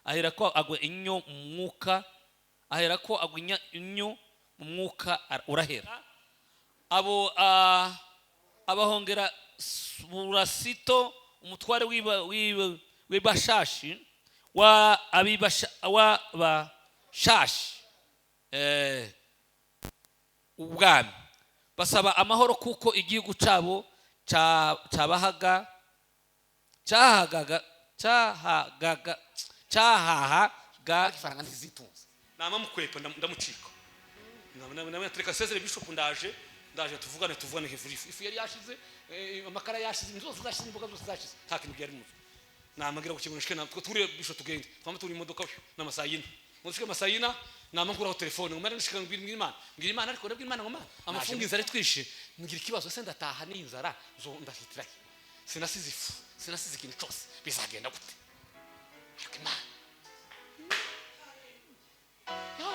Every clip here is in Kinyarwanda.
Aherako agwa inyo mu mwuka, aherako agwa inyo mu mwuka, urahera. Abo abahongera Burasito, umutware w'Ibashashi, wa abibasha wa bashashi, ubwami, basaba amahoro, kuko igihugu cyabo cyabahaga cyahagaga cyahagaga cyahahaga. Ifaranga ntizitunze. Nama mukwepa, ndamucika. Reka sezere bishop, ndaje, ndaje, tuvugane, tuvugane hejuru. Ifu yari yashize, amakara yashize, inzu zose zashize, imboga zose zashize, nta kintu byari mu nzu. Namagira ku kintu shike natwe turiye bishop, tugende twama turi imodoka n'amasayina ngo dushike amasayina. Nama nkuraho telefone ngo mare nshika, mbwira Imana, mbwira Imana, ariko nabwira Imana ngo ma amafunga inzara twishe, ngira ikibazo se, ndataha n'inzara zo ndahitira he? Sinasize ifu, sinasize ikintu cyose, bizagenda gute? Ariko Imana. Yo!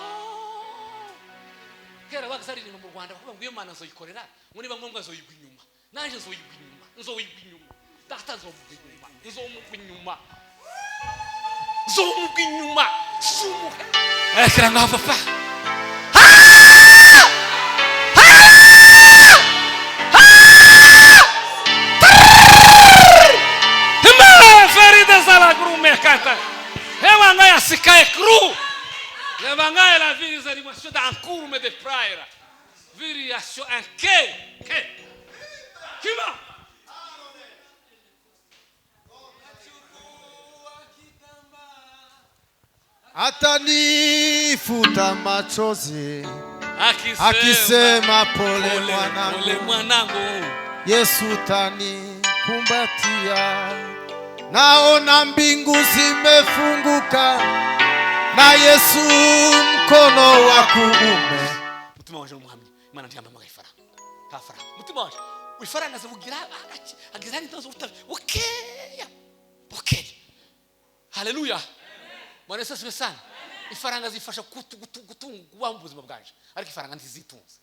Kera bagasaririmba mu Rwanda bavuga ngo iyo Mana nzoyikorera, ngo niba ngombwa nzoyigwa inyuma. Nanjye nzoyigwa inyuma, nzoyigwa inyuma data, nzomugwa inyuma, nzomugwa inyuma, nzomugwa inyuma, sumuhe rekera ngaho papa. Ferida zalagrume kata ewanga yasikaye kru levanga la virizarimation dans courme de praira viriation un ke ke kiba. Atanifuta machozi akisema, akisema pole, pole mwanangu, pole mwanangu. Yesu tanikumbatia, naona mbingu zimefunguka na Yesu mkono wa kuume. Mutima wanje n'umuhamya, Imana ntiyamamaga ifaranga, nta faranga. Mutima wanje ifaranga zibugira agace agize n'intozo bukeya bukeya. Haleluya, Bwana Yesu asifiwe sana. Ifaranga zifasha gutunga, kubaho mu buzima bwanje, ariko ifaranga ntizitunze.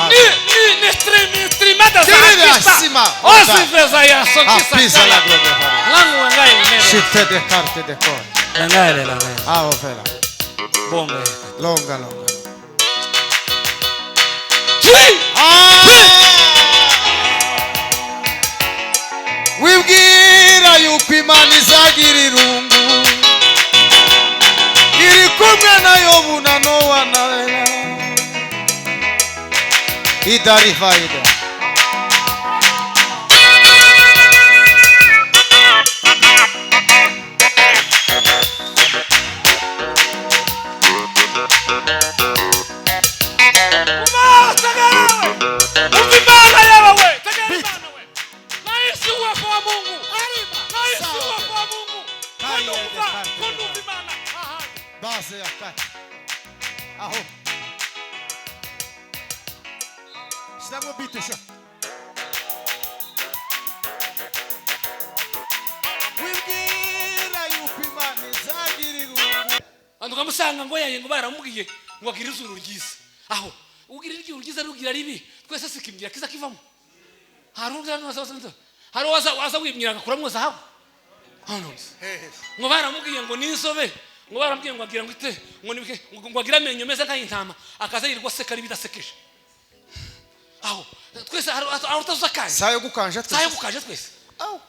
Ni ni trimada. Kirira sima. Osiveza ya sokisa. Apisa la gloria. Langu wangaye nene. Shite de carte de cor. Langaye langaye. Ah, ovela. Bonga. Longa longa. Tui! Ah! Wibwira yuko Imana izagira irungu, iri kumwe na Yobu na Nowa na Ela idarivaida. Umva Imana yawe we. Tegera Imana we. Nahisi uwepo wa Mungu. Nahisi uwepo wa Mungu. Konumva, konumva Imana. Aha. Base ya kati aho shyiramo bite sha. Wibwira yuko Imana izagira irungu. Abantu ukamusanga ngo yaye, ngo baramubwiye ngo agire izuru ryiza, aho ugira izuru ryiza rugira ribi, twese sikimgira kiza kivamo. Hari undi hari waza waza wimyira agakuramo zahabu hano, ngo baramubwiye ngo n'inzobe, ngo baramubwiye ngo agira ngo ite, ngo nibike, ngo agire amenyo meza nk'ay'intama, akaza yirirwa aseka ari bidasekeje. Aho twese hari aho utazuza akanya. Saha yo gukanja. Saha yo twese. Gukanje twese. Au.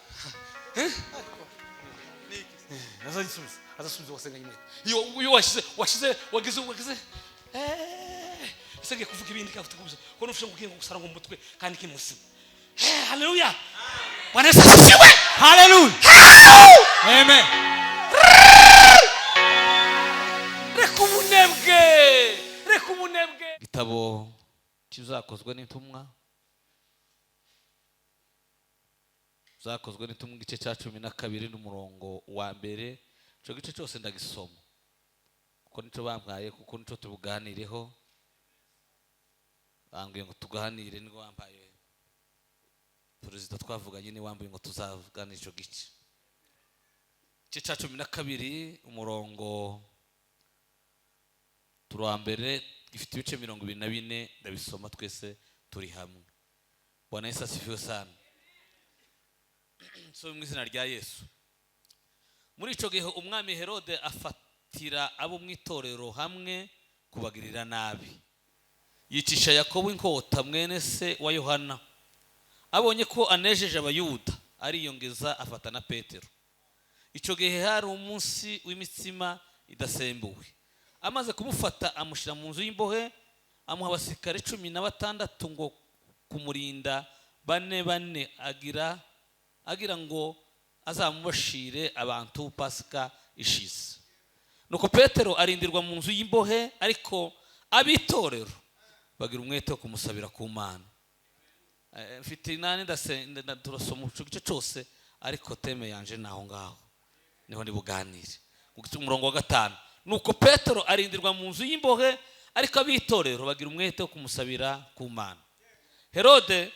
Azasubiza, azasubiza wasenga nyine iyo washize wagize ese ngiye kuvuga ibindi kavuga kubuza ko nufishe ngo ugiye gusara ngo mutwe kandi ki muzima. Haleluya, Bwana Yesu asifiwe. Haleluya, amen. Reka ubunebwe, reka ubunebwe. Igitabo kizakozwe n'intumwa, zakozwe n'intumwa, igice cya 12 n'umurongo wa mbere. Icyo gice cyose ndagisoma kuko nicyo bambwaye, kuko nicyo tubuganireho. Bambwiye ngo tuganire, nibwo wambaye perezida twavuganye, ni wambaye ngo tuzaganire icyo gice. Igice cya 12 umurongo turi mbere, gifite ibice 24. Ndabisoma twese turi hamwe. Bwana Yesu asifiwe sana. So mu izina rya Yesu. Muri icyo gihe umwami Herode afatira abo mu itorero hamwe kubagirira nabi, yicisha Yakobo inkota, mwene se wa Yohana. Abonye ko anejeje Abayuda, ariyongeza afata na Petero. Icyo gihe hari umunsi w'imitsima idasembuwe. Amaze kumufata, amushyira mu nzu y'imbohe, amuha abasirikare 16 ngo kumurinda bane bane, agira ngo azamubashire abantu Pasika ishize. Nuko Petero arindirwa mu nzu y'imbohe, ariko ab'itorero bagira umwete wo kumusabira ku Mana. Mfite inani, turasoma ico gice cyose, ariko thème yanje ni aho ngaho niho ndibuganire. Umurongo wa 5: Nuko Petero arindirwa mu nzu y'imbohe, ariko ab'itorero bagira umwete wo kumusabira ku Mana. Herode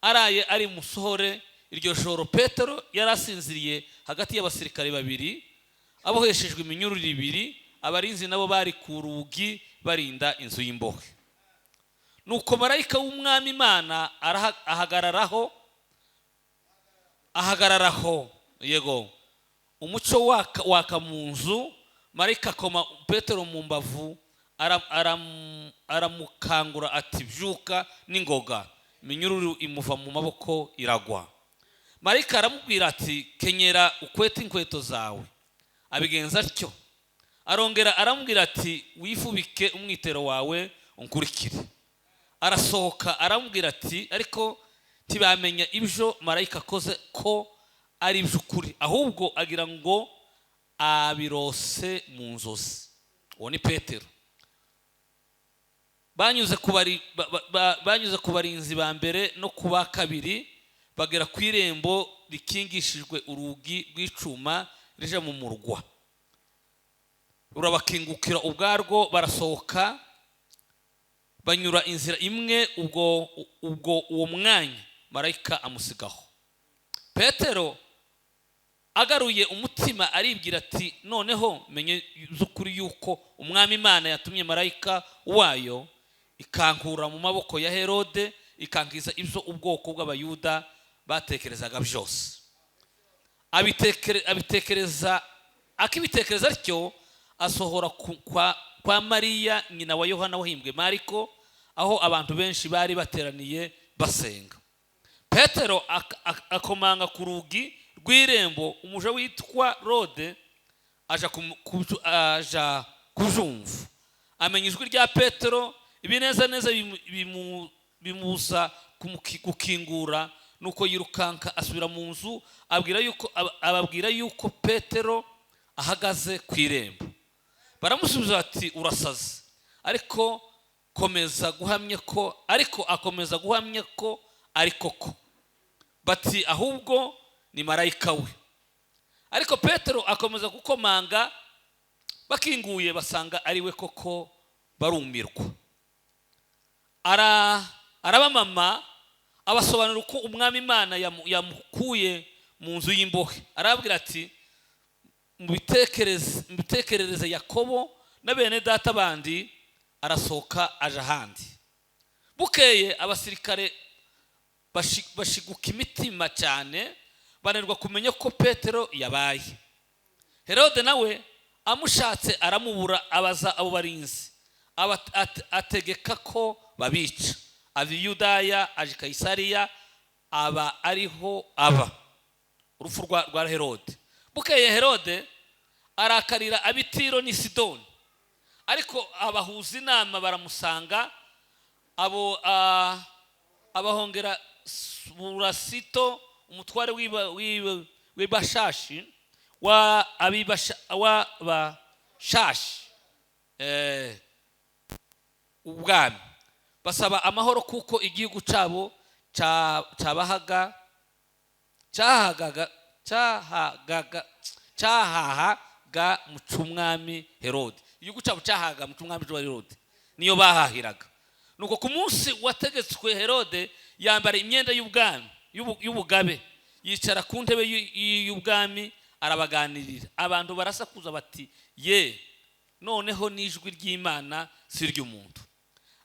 araye ari musohore. Iryo joro Petero yari asinziriye hagati y'abasirikare babiri, aboheshejwe iminyururu ibiri, abarinzi nabo bari ku rugi barinda inzu y'imbohe. Nuko marayika w'Umwami Imana ahagararaho, yego, umucyo waka, waka mu nzu. Marayika akoma Petero mu mbavu, aramukangura ati: "Byuka n'ingoga." Iminyururu imuva mu maboko iragwa. Marayika aramubwira ati: "Kenyera ukwete inkweto zawe." Abigenza atyo. Arongera aramubwira ati: "Wifubike umwitero wawe, unkurikire." Arasohoka, aramubwira ati, ariko ntibamenya ibyo marayika akoze ko ari iby'ukuri, ahubwo agira ngo abirose mu nzozi. Uwo ni Petero. Banyuze ku barinzi ba mbere no ku ba kabiri, bagera ku irembo rikingishijwe urugi rw'icuma rija mu murwa. Rurabakingukira ubwarwo, barasohoka, banyura inzira imwe. Ubwo uwo mwanya marayika amusigaho. Petero agaruye umutima, aribwira ati: "Noneho menye z'ukuri yuko Umwami Imana yatumye marayika wayo, ikankura mu maboko ya Herode, ikankiza ibyo ubwoko bw'Abayuda batekerezaga byose." Abitekereza, akibitekereza atyo, asohora kwa Mariya nyina wa Yohana wahimbwe Mariko, aho abantu benshi bari bateraniye basenga. Petero akomanga ku rugi rw'irembo. Umuja witwa Rode aja kujumva, amenya ijwi rya Petero. Ibinezaneza bimubuza gukingura. Nuko yirukanka asubira mu nzu, ababwira yuko Petero ahagaze ku irembo. Baramusubiza bati: "Urasaze." Ariko akomeza guhamya ko ari koko. Bati: "Ahubwo ni marayika we." Ariko Petero akomeza gukomanga. Bakinguye, basanga ari we koko, barumirwa. Arabamama, abasobanurira uko Umwami Imana yamukuye mu nzu y'imbohe. Arababwira ati: "Mu bitekerereze Yakobo na bene data bandi." Arasohoka aja ahandi. Bukeye abasirikare bashiguka imitima cyane, bananirwa kumenya ko Petero yabaye. Herode nawe amushatse aramubura, abaza abo barinzi, ategeka ko babica. Ava i Yudaya aje i Kayisariya, aba ariho aba. Urupfu rwa Herode. Bukeye Herode arakarira ab'i Tiro n'i Sidoni, ariko abahuza inama baramusanga. Abo abahongera Burasito, umutware w'ibashashi wa w'abashashi ubwami, basaba amahoro, kuko igihugu cyabo cyabahaga cyahahaga mu cy'umwami Herode. Igihugu cyabo cyahaga mu cy'umwami Herode, niyo bahahiraga. Nuko ku munsi wategetswe, Herode yambara imyenda y'ubwami, y'ubugabe, yicara ku ntebe y'ubwami, arabaganirira. Abantu barasakuza bati: "Ye, noneho n'ijwi ry'Imana, si iry'umuntu."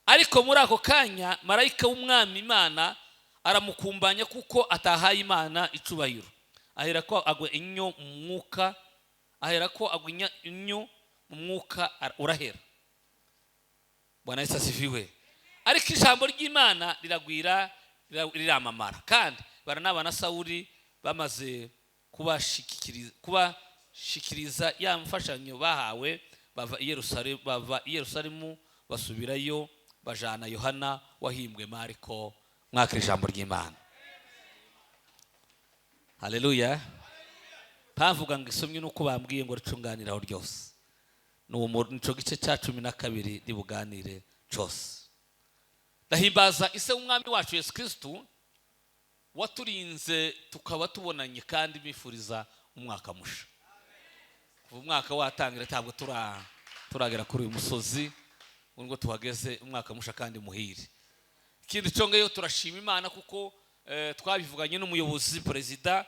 Ariko muri ako kanya marayika w'Umwami Imana aramukumbanya, kuko atahaye Imana icubahiro. Ahera ko agwa inyo mu mwuka. Ahera ko agwa inyo mu mwuka, urahera. Bwana Yesu asifiwe. Ariko ijambo ry'Imana riragwira, riramamara. Kandi Baranaba na Sawuli bamaze kubashikiriza ya mfashanyo bahawe, bava i Yerusalemu basubirayo, bajana Yohana wahimbwe Mariko. Mwakira ijambo ry'Imana. Haleluya. Mpavuga ngo isomye nuko bambwiye ngo ricunganiraho ryose. Nico gice cya 12 ribuganire cose. Ndahimbaza ise w'Umwami wacu Yesu Kristu waturinze tukaba tubonanye, kandi bifuriza umwaka musha. Kuva umwaka watangira ntabwo turagera kuri uyu musozi. Ubwo tuhageze, umwaka musha kandi muhire. Ikindi congeyo, turashima Imana kuko twabivuganye n'umuyobozi perezida.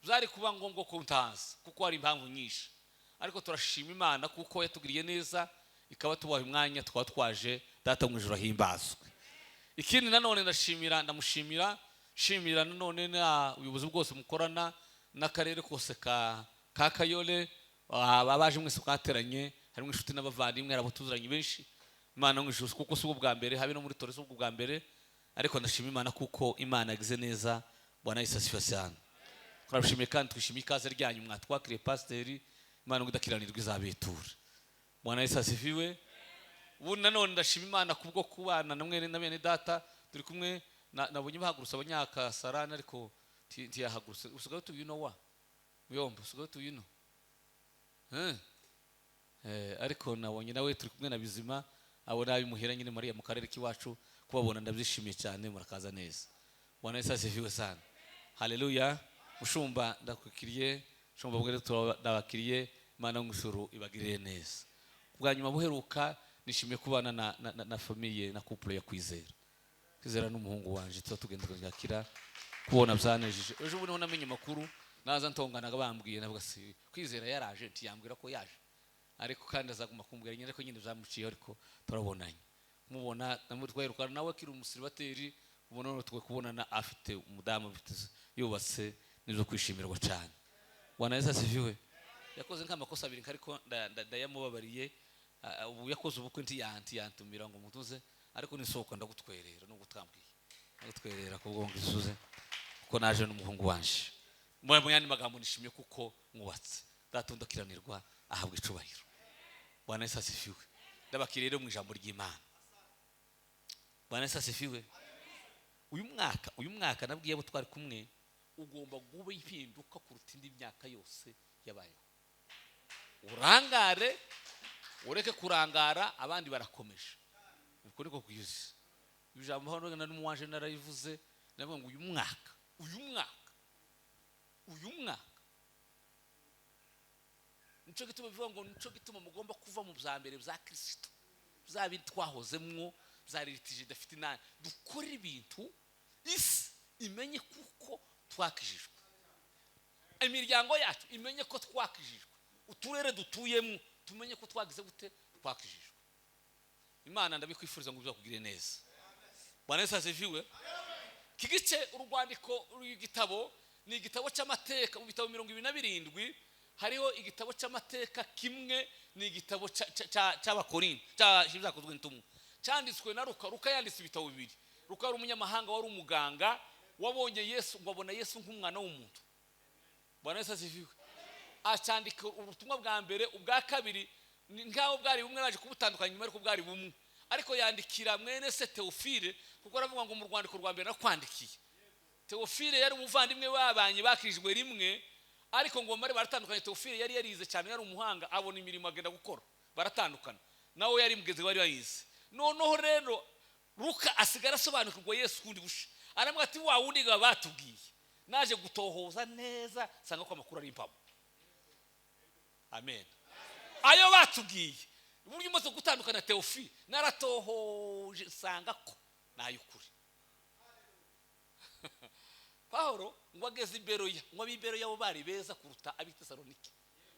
Byari kuba ngombwa ko ntaza kuko hari impamvu nyinshi, ariko turashima Imana kuko yatugiriye neza, ikaba tubaha umwanya tukaba twaje. Data mu ijuru ahimbazwe. Ikindi nanone ndashimira, ndamushimira, shimira nanone na ubuyobozi bwose mukorana n'akarere kose ka Kayole. Abaje mwese twateranye, harimo inshuti n'abavandimwe, hari abatuzuranye benshi. Imana mu ijuru, kuko si ubwo bwa mbere, habe no muri tore si ubwo bwa mbere, ariko ndashima Imana kuko Imana yagize neza. Bwana Yesu asifiwe cyane. Turabishimiye kandi twishimiye ikaze ryanyu mwatwakiriye. Pasiteri, Imana ngo idakiranirwa izabitura. Bwana Yesu asifiwe. Ubu nanone ndashima Imana kubwo kubana na mwene na bene data turi kumwe. Nabonye bahagurutse abanyakasarani, ariko ntiyahagurutse. Usigaye utuye ino wa muyombo, usigaye utuye ino. Ariko nabonye nawe turi kumwe na Bizima, abo nabimuhira nyine Mariya mu karere k'iwacu. Kubabona ndabyishimiye cyane, murakaza neza. Bwana Yesu asifiwe sana. Haleluya. Mushumba, ndakwikiriye. Mushumba bwere, ndabakiriye. Imana y'ijuru ibagirire neza. Bwa nyuma buheruka, nishimiye kubana na famille na couple ya Kwizera. Kwizera n'umuhungu wanje tuba tugenda tukakira kubona byanejeje. Ejo bundi niho namenye amakuru, naza ntonganaga bambwiye, navuga si Kwizera yaraje, ntiyambwira ko yaje, ariko kandi azaguma kumbwira nyine, ariko nyine byamuciye, ariko turabonanye. Mubona twaherukana nawe akiri umusiribateri, ubona none twe kubonana afite umudamu, afite yubatse, nibyo kwishimirwa cyane. Bwana Yesu asifiwe. Yakoze nk'amakosa abiri, ariko ndayamubabariye. Ubu yakoze ubukwe ntiyantumira ngo mutuze, ariko nisohoka ndagutwerera nubwo utambwiye, ndagutwerera kubwo ngo isuze kuko naje n'umuhungu wanje. Mu yandi magambo, nishimiye kuko mwubatse. Data ndakiranirwa ahabwa icubahiro. Bwana Yesu asifiwe. Ndabakiriye rero mu ijambo ry'Imana. Bwana Yesu asifiwe. Uyu mwaka nabwiye abo twari kumwe, ugomba guba impinduka kuruta indi myaka yose yabayeho. Urangare ureke kurangara, abandi barakomeje. Uko niko kwizi ijambo hano na n'umuwanje narayivuze, ndavuga ngo uyu mwaka, uyu mwaka, uyu mwaka, nico gituma bivuga ngo nico gituma mugomba kuva mu bya mbere bya Kristo, bya bindi twahozemwo bya liturgie idafite inani. Dukore ibintu isi imenye kuko twakijijwe, imiryango yacu imenye ko twakijijwe, uturere dutuyemo tumenye ko twagize gute, twakijijwe. Imana ndabikwifuriza ngo bizakugire neza. Bwana Yesu asifiwe. Iki gice, urwandiko rw'igitabo, ni igitabo cy'amateka. Mu bitabo 27 hariho igitabo cy'amateka kimwe, ni igitabo cy'Abakorinto, cy'Ibyakozwe n'Intumwa, cyanditswe na Luka. Luka yanditse ibitabo bibiri. Luka yari umunyamahanga, wari umuganga wabonye Yesu, ngo abona Yesu nk'umwana w'umuntu. Bwana Yesu asifiwe. Acyandika ubutumwa bwa mbere, ubwa kabiri ni nk'aho bwari bumwe, baje kubutandukanya nyuma, ariko bwari bumwe. Ariko yandikira mwene se Teofile, kuko aravuga ngo mu rwandiko rwa mbere nakwandikiye. Teofile yari umuvandimwe babanye, bakirijwe rimwe, ariko ngo bamare baratandukanye. Teofile yari yarize cyane, yari umuhanga, abona imirimo agenda gukora, baratandukana. Nawe yari mugezi wari wayize. Noneho rero Luka asigara asobanukirwa Yesu kundi busha, aramubwira ati: "Wa wundi ngo batubwiye, naje gutohoza neza nsanga ko amakuru ari impamo." Amen. Ayo batubwiye, uburyo umaze gutandukana Teofi, naratohoje nsanga ko nayukuri. Pawulo ngo ageze i Beroya, ngo ab'i Beroya bo bari beza kuruta ab'i Tesalonike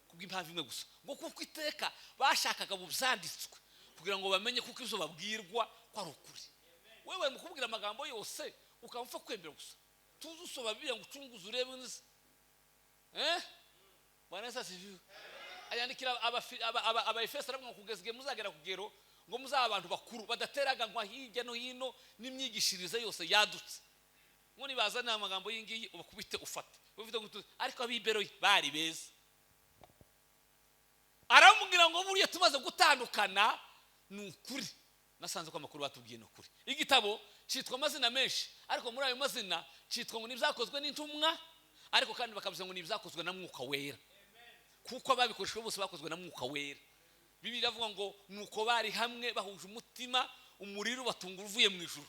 kubw'impamvu imwe gusa, ngo kuko iteka bashakaga mu byanditswe kugira ngo bamenye kuko ibyo babwirwa ko ari ukuri. Wewe mu kubwira amagambo yose ukaba upfa kwemera gusa, tuzi usoma Bibiliya ngo ucunguze urebe neza. Bwana Yesu asifiwe. Ayandikira Abaefeso, aravuga ngo kugeza igihe muzagera ku kugero ngo muzaba abantu bakuru badateraganwa hirya no hino n'imyigishirize yose yadutse, ngo nibazana amagambo y'ingiyi ubakubite ufate ufite ngo ariko ab'i Beroya bari beza. Aramubwira ngo buriya tumaze gutandukana, ni ukuri nasanze ko amakuru batubwiye ni ukuri. Igitabo cyitwa amazina menshi, ariko muri ayo mazina cyitwa ngo ni Ibyakozwe n'Intumwa, ariko kandi bakavuga ngo ni Ibyakozwe na Mwuka Wera, kuko ababikoresheje bose bakozwe na Mwuka Wera. Bibiliya iravuga ngo nuko bari hamwe bahuje umutima, umuriro batunga uvuye mu ijuru.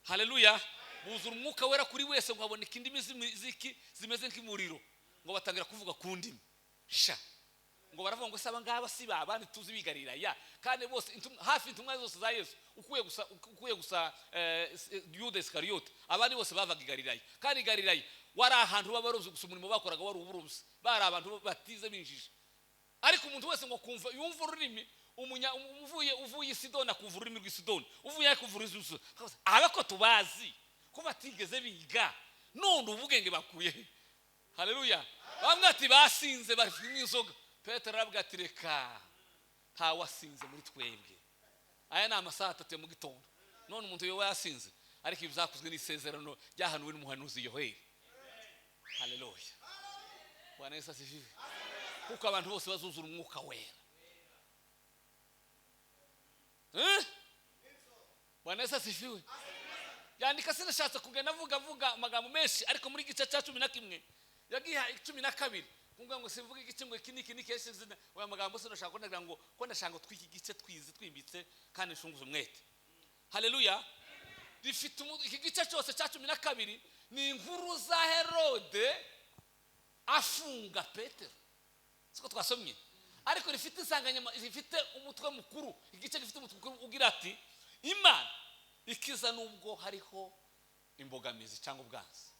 Haleluya! Buzura Umwuka Wera, kuri wese ngo haboneka indimi ziki zimeze nk'umuriro, ngo batangira kuvuga ku ndimi sha. Ngo baravuga ngo se aba ngaba si ba bandi tuzi bigarira ya kandi bose hafi intumwa zose za Yesu, ukuye gusa Yuda Isikariyote, abandi bose bavaga i Galilaya, kandi i Galilaya wari ahantu b'abarobyi gusa. Umurimo bakoraga wari uburobyi, bari abantu batize binjije. Ariko umuntu wese ngo kumva yumva ururimi, umunya uvuye i Sidoni akumva ururimi rw'i Sidoni, uvuye akumva ururimi rw'i Sidoni. Aba ko tubazi ko batigeze biga, none ubugenge bakuye he? Haleluya! Bamwe ati basinze, bari inzoga. Petero aravuga ati reka, ntawasinze muri twebwe. Aya ni amasaha 3 ya mu gitondo, none umuntu yoba yasinze? Ariko ibi byakozwe n'isezerano ryahanuwe n'umuhanuzi Yoheli. Haleluya! Bwana Yesu asifiwe! Kuko abantu bose bazuzura Umwuka Wera. Eh? Bwana Yesu asifiwe! Yandika, sinashatse kugenda avuga amagambo menshi, ariko muri gice cya 11 yagiha 12, kuvuga ngo simvuga igice ngo iki niki niki yashize oya magambo, sinashaka ko ndagira ngo ko ndashaka ngo twiki gice twize twimbitse kandi nshunguze umwete. Haleluya! Rifite iki gice cyose cya 12 ni inkuru za Herode afunga Petero, siko twasomye? Ariko rifite insanganyama, rifite umutwe mukuru, igice gifite umutwe mukuru ugira ati imana ikiza nubwo hariho imbogamizi cyangwa ubwanzi.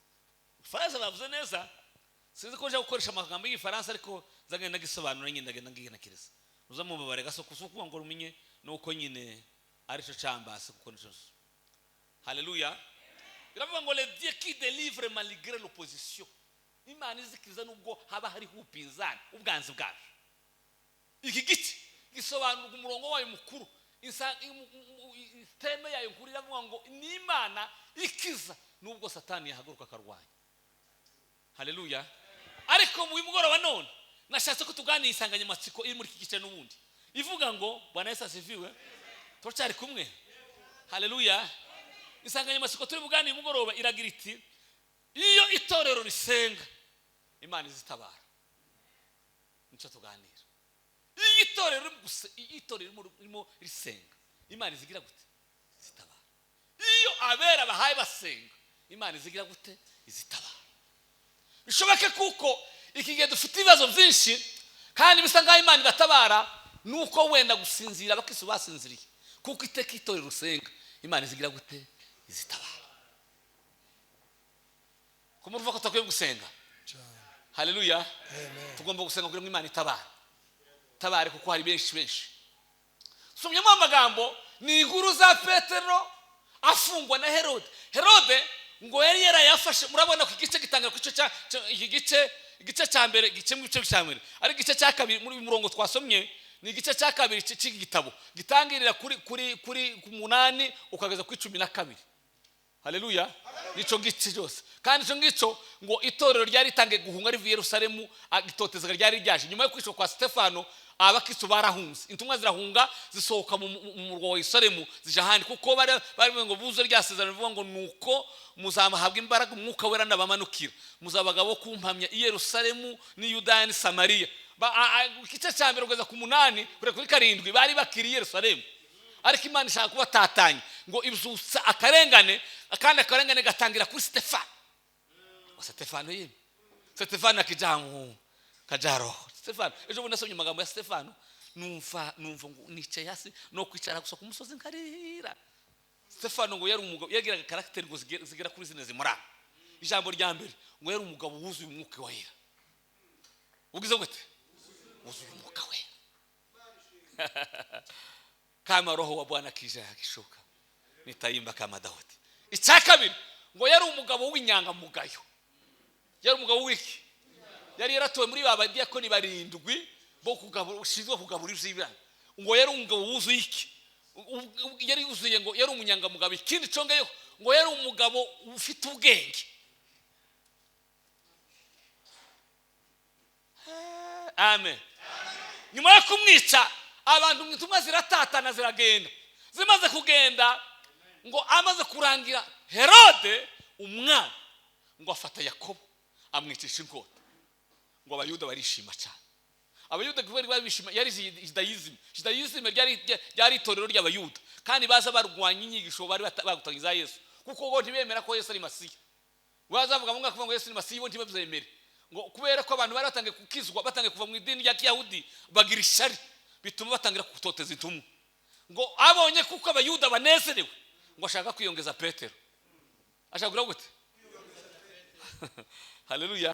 Ifaransa bavuze neza, sinzi ko nje gukoresha amagambo y'Igifaransa, ariko nzagenda gisobanura nyine, ndagenda ngigenakiriza uza mubabare gaso kuko ngo rumenye nuko nyine arico cambase kuko nico. Haleluya! Biravuga ngo le Dieu qui délivre malgré l'opposition, Imana izikiza nubwo haba hariho upinzani, ubwanzi bwacu. Iki gice gisobanurwa umurongo wayo mukuru, thème yayo nkuru iravuga ngo ni Imana ikiza nubwo Satani yahaguruka akarwanya. Haleluya! Ariko mu mugoroba none nashatse ko tuganira insanganyamatsiko iri muri iki gice n'ubundi ivuga ngo, Bwana Yesu asifiwe, turacyari kumwe? Haleluya! Insanganyamatsiko turi buganire mugoroba iragira iti iyo itorero risenga, Imana izitabara. Nicyo tuganira. Iyo itorero ririmo iyo itorero ririmo risenga, Imana izigira gute? Izitabara. Iyo abera bahaye basenga, Imana izigira gute? Izitabara. Bishoboke kuko iki gihe dufite ibibazo byinshi kandi bisa nkaho Imana idatabara, nuko wenda gusinzira abakristo basinziriye, kuko iteka itorero rusenga, Imana izigira gute? Izitabara. Kumurumva ko tutakwiye gusenga? Cyane. Haleluya! Amen. Tugomba gusenga kugira ngo Imana itabare, tabare, kuko hari benshi benshi. Somyemo amagambo, ni inkuru za Petero afungwa na Herode. Herode ngo yari yarayafashe. Murabona ko igice gitangira ku gice iki gice, igice cya mbere, igice mu gice cya mbere, ariko igice cya kabiri muri uyu murongo twasomye ni igice cya kabiri cy'iki gitabo, gitangirira kuri ku 8 ukageza kuri 12. Haleluya! Nico gice cyose. Kandi ico ngico ngo itorero ryari ritangiye guhunga rivuye i Yerusalemu, itotezwa ryari ryaje nyuma yo kwicwa kwa Stefano. Abakristo barahunze, intumwa zirahunga, zisohoka mu murwa wa Yerusalemu zija ahandi, kuko bari ngo buze rya sezerano rivuga ngo nuko muzahabwa imbaraga Umwuka Wera nabamanukira, muzabaga bo kumpamya i Yerusalemu n'i Yudaya n'i Samariya. Igice cya mbere kugeza ku 8, kugeza kuri 7, bari bakiri i Yerusalemu, ariko Imana ishaka kubatatanya ngo ibyutsa akarengane, kandi akarengane gatangira kuri Stefano. Ngo Stefano yemwe, Stefano akija kajaroho. Stefano, ejo bundi nasomye amagambo ya Stefano, numva ngo nicaye hasi no kwicara gusa ku musozi nkarira. Stefano ngo yari umugabo yagiraga caractère ngo zigera kuri zine zimuranga. Ijambo rya mbere ngo yari umugabo wuzuye Umwuka Wera. Ugize gute? Wuzuye Umwuka Wera. Kama Roho wa Bwana akija akishuka, nitaimba kama Daudi. Icya kabiri ngo yari umugabo w'inyangamugayo. Yari umugabo w'iki? Yari yaratowe muri ba badiyakoni barindwi. Bo kugabura, ushinzwe kugabura ivy'ibana. Ngo yari umugabo wuzuye iki? Yari yuzuye, ngo yari umunyangamugabo. Ikindi congeyeho, ngo yari umugabo ufite ubwenge. Amen. Nyuma yo kumwica, abantu intumwa ziratatana, ziragenda. Zimaze kugenda, ngo amaze kurangira, Herode umwana ngo afata Yakobo amwicisha inkota. Ngo Abayuda barishima cyane. Abayuda kubera bari bishima, yari Judaism. Judaism ryari itorero ry'Abayuda, kandi baza barwanya inyigisho bari bagutangiza Yesu, kuko bo ntibemera ko Yesu ari Masiya. Baza bavuga ngo kuvuga ngo Yesu ni Masiya, bo ntibabyemere, ngo kubera ko abantu bari batangiye kukizwa, batangiye kuva mu idini rya Kiyahudi, bagira ishari, bituma batangira gutoteza intumwa. Ngo abonye kuko Abayuda banezerewe, ngo ashaka kwiyongeza Petero. Ashaka kugira gute? Haleluya.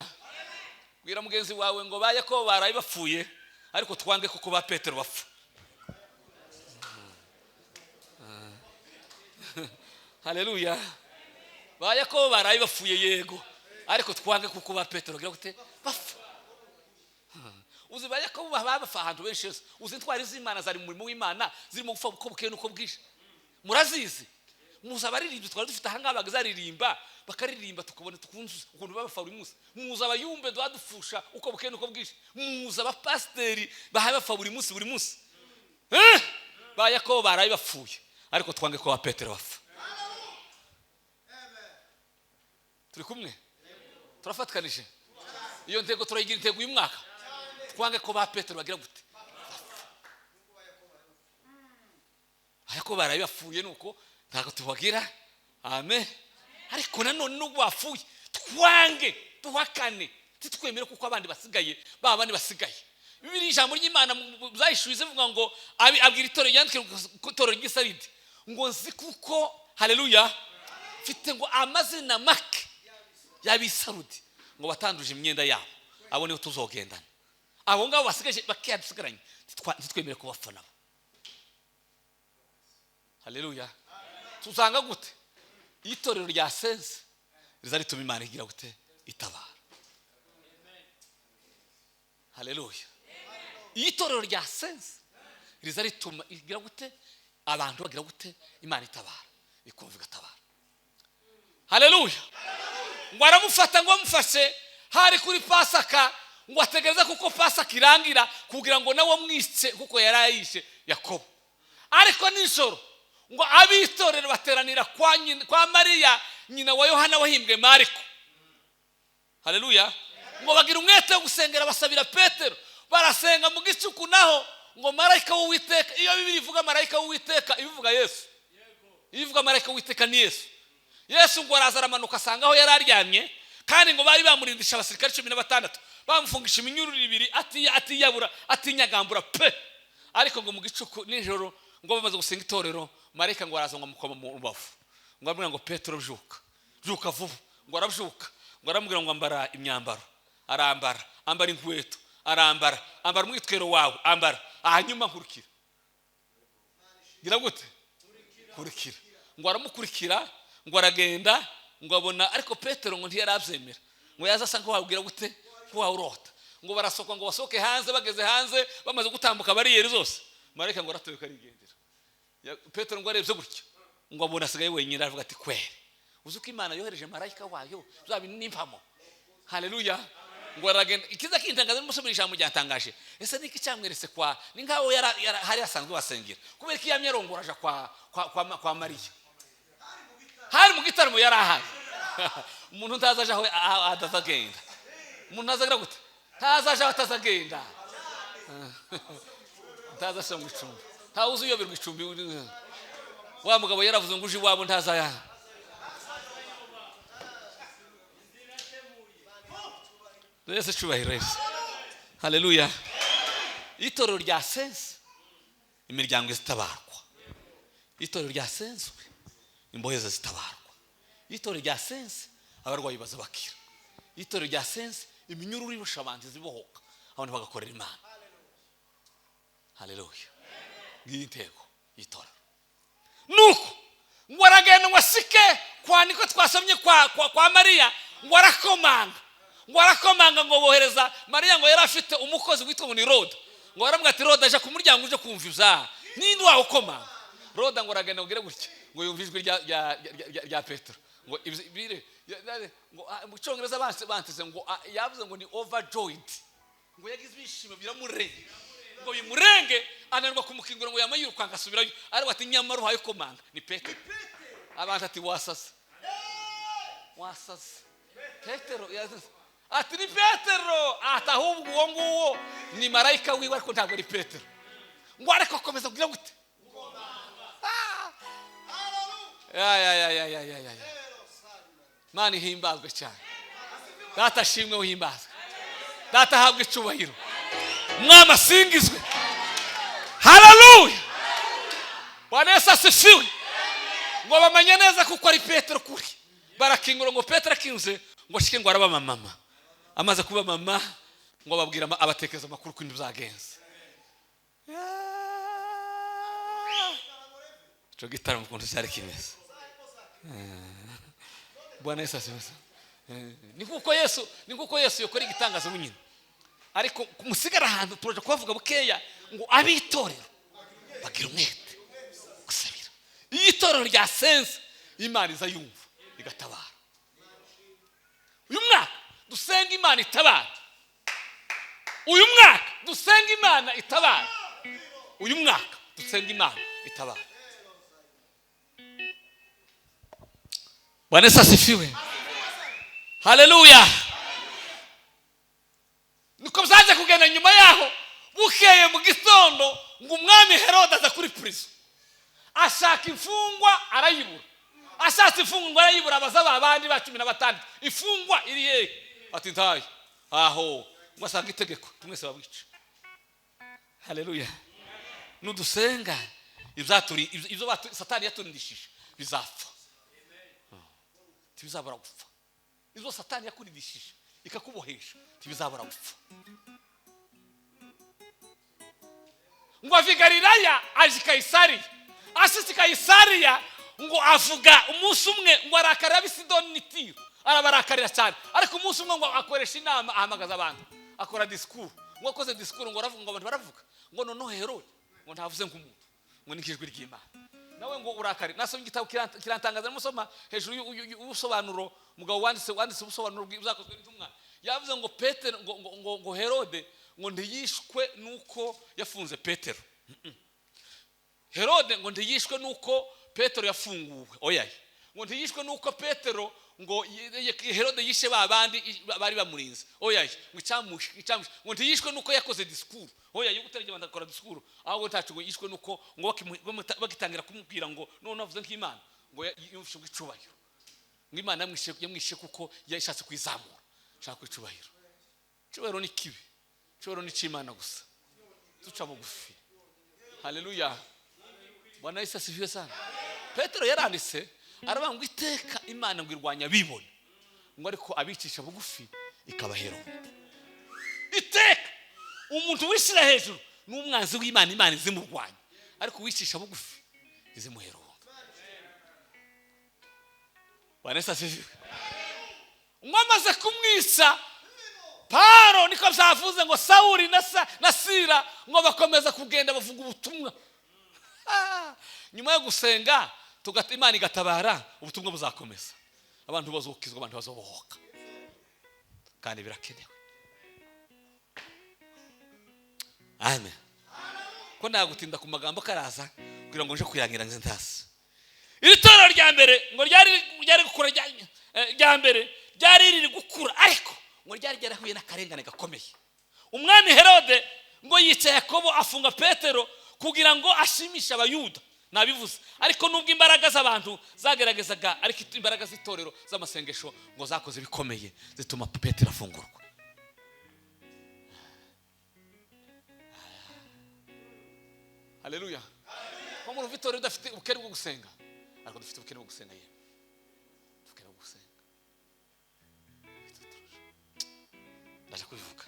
Bwira mugenzi wawe ngo ba Yakobo baraye bapfuye, ariko twange kuko ba Petero bapfa. Haleluya. Ba Yakobo baraye bapfuye, yego, ariko twange kuko ba Petero bagira gute? Bapfa. Uzi ba Yakobo bapfa ahantu benshi. Uzi intwari z'Imana zari mu murimo w'Imana zirimo gupfa uko bukeye n'uko bwije. Murazizi. Muza abaririmbyi twari dufite aha ngaha bagazaririmba, bakaririmba tukabona tukunze ukuntu bapfa buri munsi. Muza abayumbe dwadufusha uko bukeye n'uko bwije. Muza abapasiteri bahaye bapfa buri munsi buri munsi. Ba Yakobo baraye bapfuye, ariko twange ko ba Petero bapfa. Turi kumwe? Turafatkanije. Iyo ntego turayigira intego uyu mwaka. Twange ko ba Petero bagira gute? Yakobo baraye bapfuye nuko ntabwo tubagira. Amen. Ariko nanone nubwo bapfuye, twange, duhakane, titwemere kuko abandi basigaye, ba bandi basigaye. Bibiliya ijambo ry'Imana zahishuye zivuga ngo abwira itorero ryandike ku itorero ry'Isaridi ngo nzi kuko, haleluya, mfite ngo amazina make y'Abisarudi ngo batanduje imyenda yabo, abo nibo tuzogendana. Abo ngabo basigaje bakeya dusigaranye, ntitwemere kubapfa nabo. Haleluya. Tuzanga gute? Itorero rya sense riza rituma Imana igira gute? Itabara. Haleluya. Itorero rya sense riza rituma igira gute? Abantu bagira gute? Imana itabara, ikumva igatabara. Haleluya. Ngo aramufata, ngo amufashe hari kuri Pasaka, ngo ategereza kuko Pasaka irangira kugira ngo nawe amwice kuko yarayishe Yakobo. Ariko nijoro ngo abitorero bateranira kwa Mariya nyina wa Yohana wahimbwe Mariko. Haleluya. Ngo bagira umwete wo gusengera, basabira Petero, barasenga mu gicuku. Naho ngo marayika w'Uwiteka, iyo Bibiliya ivuga marayika w'Uwiteka ibivuga Yesu. Iyo ivuga marayika w'Uwiteka ni Yesu. Yesu ngo araza aramanuka asanga aho yari aryamye, kandi ngo bari bamurindisha abasirikare 16, bamufungisha iminyururu ibiri, atiyabura, atinyagambura pe. Ariko ngo mu gicuku nijoro ngo bamaze gusenga itorero, marayika ngo araza ngo amukoma mu rubavu, ngo aramubwira ngo Petero byuka, byuka vuba. Ngo arabyuka, ngo aramubwira ngo ambara imyambaro, arambara, ambara inkweto, arambara, ambara umwitwero wawe, ambara, hanyuma nkurikira. Gira gute? Nkurikira. Ngo aramukurikira, ngo aragenda, ngo abona, ariko Petero ngo ntiyarabyemera, ngo yaza asa nk'uwabwira gute? Nk'uwawurota. Ngo barasohoka, ngo basohoke hanze, bageze hanze bamaze gutambuka bariyeri zose, marayika ngo aratoyoka arigendera. Petero ngo arebye gutya, ngo abona asigaye wenyine, aravuga ati kweri, uzi ko Imana yohereje marayika wayo bya bintu n'impamo. Haleluya. Ngo aragenda. Ikiza kintangaza n'umusomera ijambo ryatangaje. Ese niki cyamweretse kwa ni nkaho hari asanzwe basengera, kubera ko yamye arongora aja kwa Mariya. Hari mu gitaramo yari ahari. Umuntu ntaza aje aho atazagenda. Umuntu ntazagira gute? Ntaza aje aho atazagenda. Ntaza aje mu icumbi. Ntawe uzi uyoberwa icumbi. Wa mugabo yaravuze ngo uje iwabo ntaza ya. Yesu cyubahiro Yesu. Haleluya. Itorero rya sense, imiryango izitabarwa. Itorero rya sense, imbohe zitabarwa. Itorero rya sense, abarwayi baza bakira. Itorero rya sense, iminyururu irusha abantu zibohoka, abantu bagakorera Imana. Haleluya. Ngiyi intego y'itorero. Nuko ngo aragenda ngo asike kwa niko twasomye kwa Mariya, ngo arakomanga. Ngo arakomanga, ngo bohereza Mariya, ngo yari afite umukozi witwa ngo ni Roda. Ngo baramubwira ati: "Roda, aja ku muryango uje kumva ibyaha, ninde wawukomanga?" Roda ngo aragenda, ngo gutya ngo yumva ijwi rya Petero ngo ngo mu Cyongereza banditse ngo yavuze ngo ni overjoyed, ngo yagize ibyishimo biramurenge, ngo bimurenge, ananirwa kumukingura, ngo yama yirukanka asubirayo. Ariko ati: "Nyamara uhaye komanga ni Petero." Abantu ati: "Wasaze, wasaze." Petero ati: "Ni Petero." Ati: "Ahubwo uwo nguwo ni marayika wiwe, ariko ntabwo ari Petero." Ngo ariko akomeza kugira gute? Ya ya ya ya ya ya ya ya, Mana ihimbazwe cyane. Data ashimwe, uhimbazwe. Data ahabwe icyubahiro, Umwami asingizwe. Haleluya, Bwana Yesu asifiwe. Ngo bamenye neza kuko ari Petero kuri, barakingura. Ngo Petero akinze, ngo ashike, ngo araba mama. Amaze kuba mama, ngo ababwira abatekereza amakuru uko ibintu byagenze. Icyo gitaramo ukuntu cyari kimeze! Bwana Yesu asifiwe. Ni nkuko Yesu yakora igitangaza bunyine, ariko musigara ahantu turaje kubavuga bukeya. Ngo ab'itorero bagira umwete gusabira. Iyo itorero ryasenze, Imana iza yumva igatabara. Uyu mwaka dusenga Imana itabara. Uyu mwaka dusenga Imana itabara. Uyu mwaka dusenga Imana itabara. Bwana Yesu asifiwe, haleluya. Niko byaje kugenda. Nyuma yaho, bukeye mu gitondo, ngo umwami Herode aza kuri prison, ashaka imfungwa arayibura. Ashatse imfungwa arayibura, abaza ba bandi ba 16: "Imfungwa iri hehe?" Ati: "Ntayo." Aho ngo asanga itegeko, tumwese babwica. Haleluya. Nudusenga, ibyaturi ibyo Satani yaturindishije bizapfa, ntibizabura gupfa. Izo Satani yakurindishije ikakubohesha, ntibizabura gupfa. Ngo ava i Galilaya aje i Kayisariya. Ashitse i Kayisariya, ngo avuga umunsi umwe, ngo arakarira ab'i Sidoni n'i Tiro, arabarakarira cyane. Ariko umunsi umwe ngo akoresha inama, ahamagaza abantu, akora disikuru. Ngo akoze disikuru, ngo aravuga, ngo abantu baravuga ngo: "Noneho Herode ngo ntavuze nk'umuntu, ngo ni nk'ijwi ry'Imana." Nawe ngo urakare. Nasomye igitabo kirantangaza, namusoma hejuru y'ubusobanuro. Umugabo wanditse ubusobanuro bw'ibyakozwe n'intumwa yavuze ngo Petero ngo Herode ngo ntiyishwe nuko yafunze Petero. Herode ngo ntiyishwe nuko Petero yafunguwe, oya, ngo ntiyishwe nuko Petero ngo Herode yishe ba bandi bari bamurinze, oya, ngo icyamushe ngo ntiyishwe nuko yakoze disikuru, oya, yo gutarya abantu akora disikuru. Ahubwo ntacu ngo yishwe nuko ngo bagitangira kumubwira ngo none avuze nk'Imana, ngo yumvishe ngo icubahiro, ngo Imana yamwishe kuko yashatse kwizamura, ashaka kwicubahiro. Icubahiro ni kibi, icubahiro ni icy'Imana gusa. Duca bugufi. Haleluya, Bwana Yesu asifiwe sana. Petero yaranditse aravuga ngo iteka Imana ngo irwanya abibone, ngo ariko abicisha bugufi ikabahera. Iteka umuntu wishyira hejuru ni umwanzi w'Imana, Imana izimurwanya, ariko uwicisha bugufi izimuhera ubuntu. Bwana Yesu asifiwe. Ngo amaze kumwica Paro, niko byavuze ngo Sawuli na Sira ngo bakomeza kugenda bavuga ubutumwa. Nyuma yo gusenga Imana igatabara, ubutumwa buzakomeza, abantu bazokizwa, abantu bazobohoka, kandi birakenewe. Amen. Ko nagutinda ku magambo karaza kugira ngo nje kuyangira nze ntasi. Iri torero rya mbere ngo ryari gukura, rya mbere ryari riri gukura, ariko ngo ryari ryarahuye n'akarengane gakomeye. Umwami Herode ngo yica Yakobo, afunga Petero kugira ngo ashimishe Abayuda. Nabivuze, ariko nubwo imbaraga z'abantu zageragezaga, ariko imbaraga z'itorero z'amasengesho ngo zakoze bikomeye, zituma Petero afungurwa. Haleluya. Ko muri itorero udafite ubukene bwo gusenga, ariko dufite ubukene bwo gusenga, yewe, ubukene bwo gusenga ndaje kubivuga.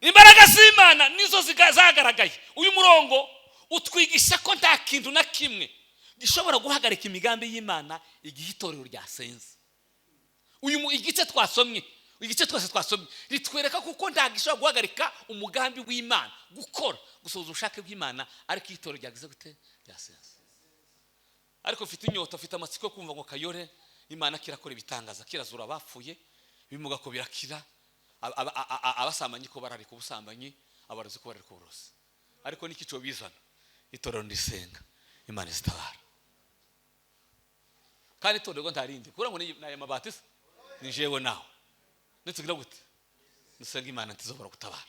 Imbaraga z'Imana nizo zagaragaye. Uyu murongo utwigisha ko nta kintu na kimwe gishobora guhagarika imigambi y'Imana igihe itorero ryasenze. Uyu igice twasomye Igice twese twasomye ritwereka kuko ntabwo ishobora guhagarika umugambi w'Imana gukora, gusohoza ubushake bw'Imana, ariko itorero ryagize gute? Ryasenze. Ariko mfite inyota, mfite amatsiko yo kumva ngo Kayore Imana kirakora ibitangaza, kirazura abapfuye, ibimuga ko birakira, abasambanyi ko bararika ubusambanyi, abarozi ko bararika uburozi. Ariko niki cyo bizana? Itorero ndisenga, Imana izitabara. Kandi itorero ntarindi kugira ngo ni aya mabati se ni jewe nawe nitugira gute? Dusenga Imana ntizobora gutabara.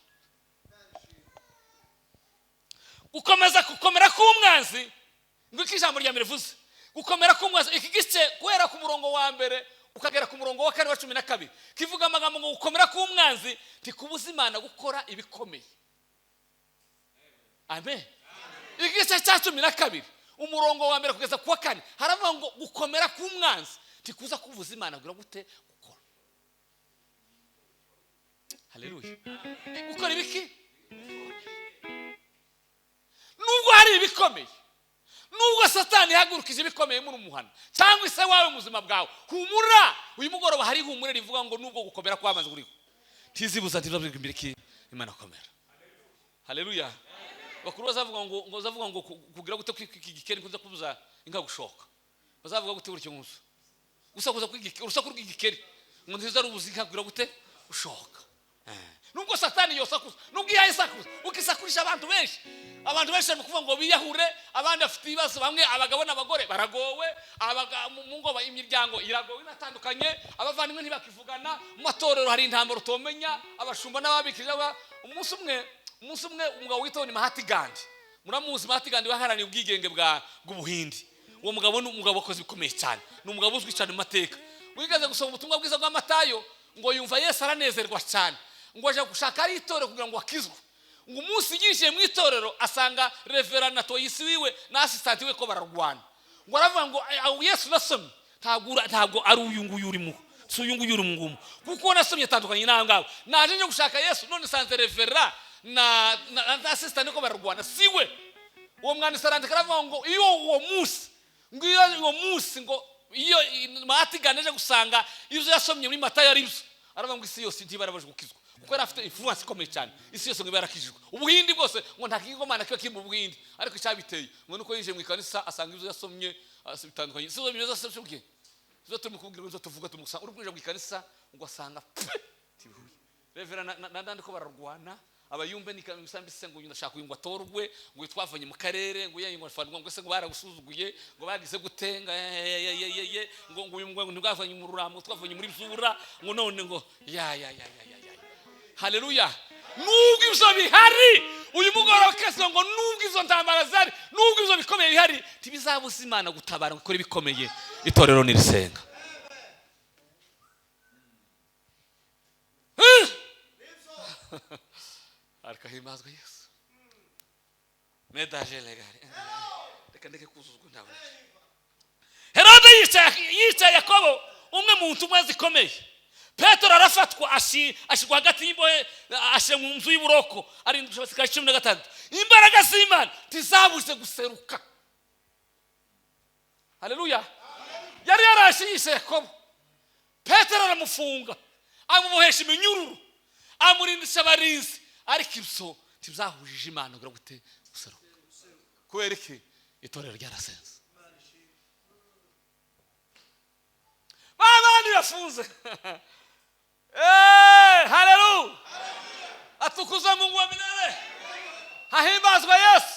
Gukomeza gukomera k'umwanzi, ngo iki ijambo rya mbere rivuze gukomera k'umwanzi. Iki gice guhera ku murongo wa mbere ukagera ku murongo wa 4 wa 12 kivuga amagambo ngo gukomera k'umwanzi ntikubuza Imana gukora ibikomeye. Amen. Igice cya 12 umurongo wa mbere kugeza ku wa 4 haravuga ngo gukomera k'umwanzi ntikuza kubuza Imana kugira gute? Gukora. Haleluya. Gukora ibiki? Nubwo hari ibikomeye, nubwo Satani yahagurukije ibikomeye muri umuhana cyangwa se wawe muzima bwawe, humura. Uyu mugoroba hari humure rivuga ngo nubwo gukomera kwamaze kuriho tizibuza ntibabwirwa imbere ki Imana komera. Haleluya. Bakuru bazavuga ngo bazavuga ngo kugira gute kw'igikeri kuza kubuza inka gushoka. Bazavuga gute buryo nkuzo gusakuza kw'igikeri, urusaku rw'igikeri ngo ntiza rubuza inka kugira gute gushoka. Nubwo Satani yosakuza, nubwo yayisakuza, ukisakurisha abantu benshi, abantu benshi bari kuvuga ngo biyahure, abandi bafite ibibazo, bamwe abagabo n'abagore baragowe, mu ngo imiryango iragowe inatandukanye, abavandimwe ntibakivugana, mu matorero hari intambara utomenya, abashumba n'ababikira. Umunsi umwe umugabo witwa ni Mahatma Gandhi, muramuzi Mahatma Gandhi waharaniye ubwigenge bw'Ubuhindi. Uwo mugabo ni umugabo wakoze bikomeye cyane, ni umugabo uzwi cyane mu mateka. Wigeze gusoma ubutumwa bwiza bwa Matayo ngo yumva Yesu aranezerwa cyane, ngo aje gushaka ari itorero kugira ngo akizwe. Ngo umunsi yinjiye mu itorero asanga reverend na toyisi wiwe na assistant we ko bararwana. Ngo aravuga ngo Yesu nasomye ntabwo ari uyu nguyu urimo, si uyu nguyu uri ngumu, kuko nasomye atandukanye n'aho ngaho. Naje nje gushaka Yesu none sanze reverend na assistant ko bararwana, siwe. Uwo mwanditsi arandika aravuga ngo iyo uwo munsi, ngo iyo uwo munsi ngo iyo Mahatma Gandhi aje gusanga ibyo yasomye muri Matayo ari byo, aravuga ngo isi yose ntibarabaje gukizwa, kuko yari afite influence ikomeye cyane. Isi yose ngo ibarakijijwe, Ubuhindi bwose ngo nta kigomana kiba kiri mu Buhindi. Ariko icyabiteye ngo nuko yinjiye mu ikanisa asanga ibyo yasomye bitandukanye. Si bimeze se bwe zo turimo kubwira, zo tuvuga tumusa uri kwinjira mu ikanisa ngo asanga tibihuye reverend na nandi ko bararwana, abayumbe ni kamisambi se ngo ndashaka uyu ngo atorwe, ngo twavanye mu karere, ngo yayi ngo afanwa, ngo se ngo baragusuzuguye, ngo bagize gutenga ye ngo ngo uyu ngo ntibwavanye mu ruramo, twavanye muri byura, ngo none ngo ya ya ya ya ya. Haleluya. Nubwo ibyo bihari uyu mugoroba kese ngo nubwo izo ntambara zari, nubwo ibyo bikomeye bihari, ntibizabuza Imana gutabara ngo ikore ibikomeye. Itorero nirisenga. Arikahimbazwa Yesu. Medaje legare. Reka ndeke kuzuzwa ndabona. Herode yica Yakobo umwe mu ntumwa zikomeye. Petero arafatwa ashirwa hagati y'imbohe, ashyira mu nzu y'uburoko, arindwi abasirikare 16. Imbaraga z'Imana ntizabuze guseruka. Haleluya. Yari yarashe Yakobo, Petero aramufunga, amubohesha iminyururu, amurindisha abarinzi, ariko ibyo ntibzahujije Imana kugira gute guseruka. Kubera iki? Itorero ryarasenze. Babandi bafunze. Haleluya. Atukuzwe Mungu wa milele. Hahimbazwe Yesu.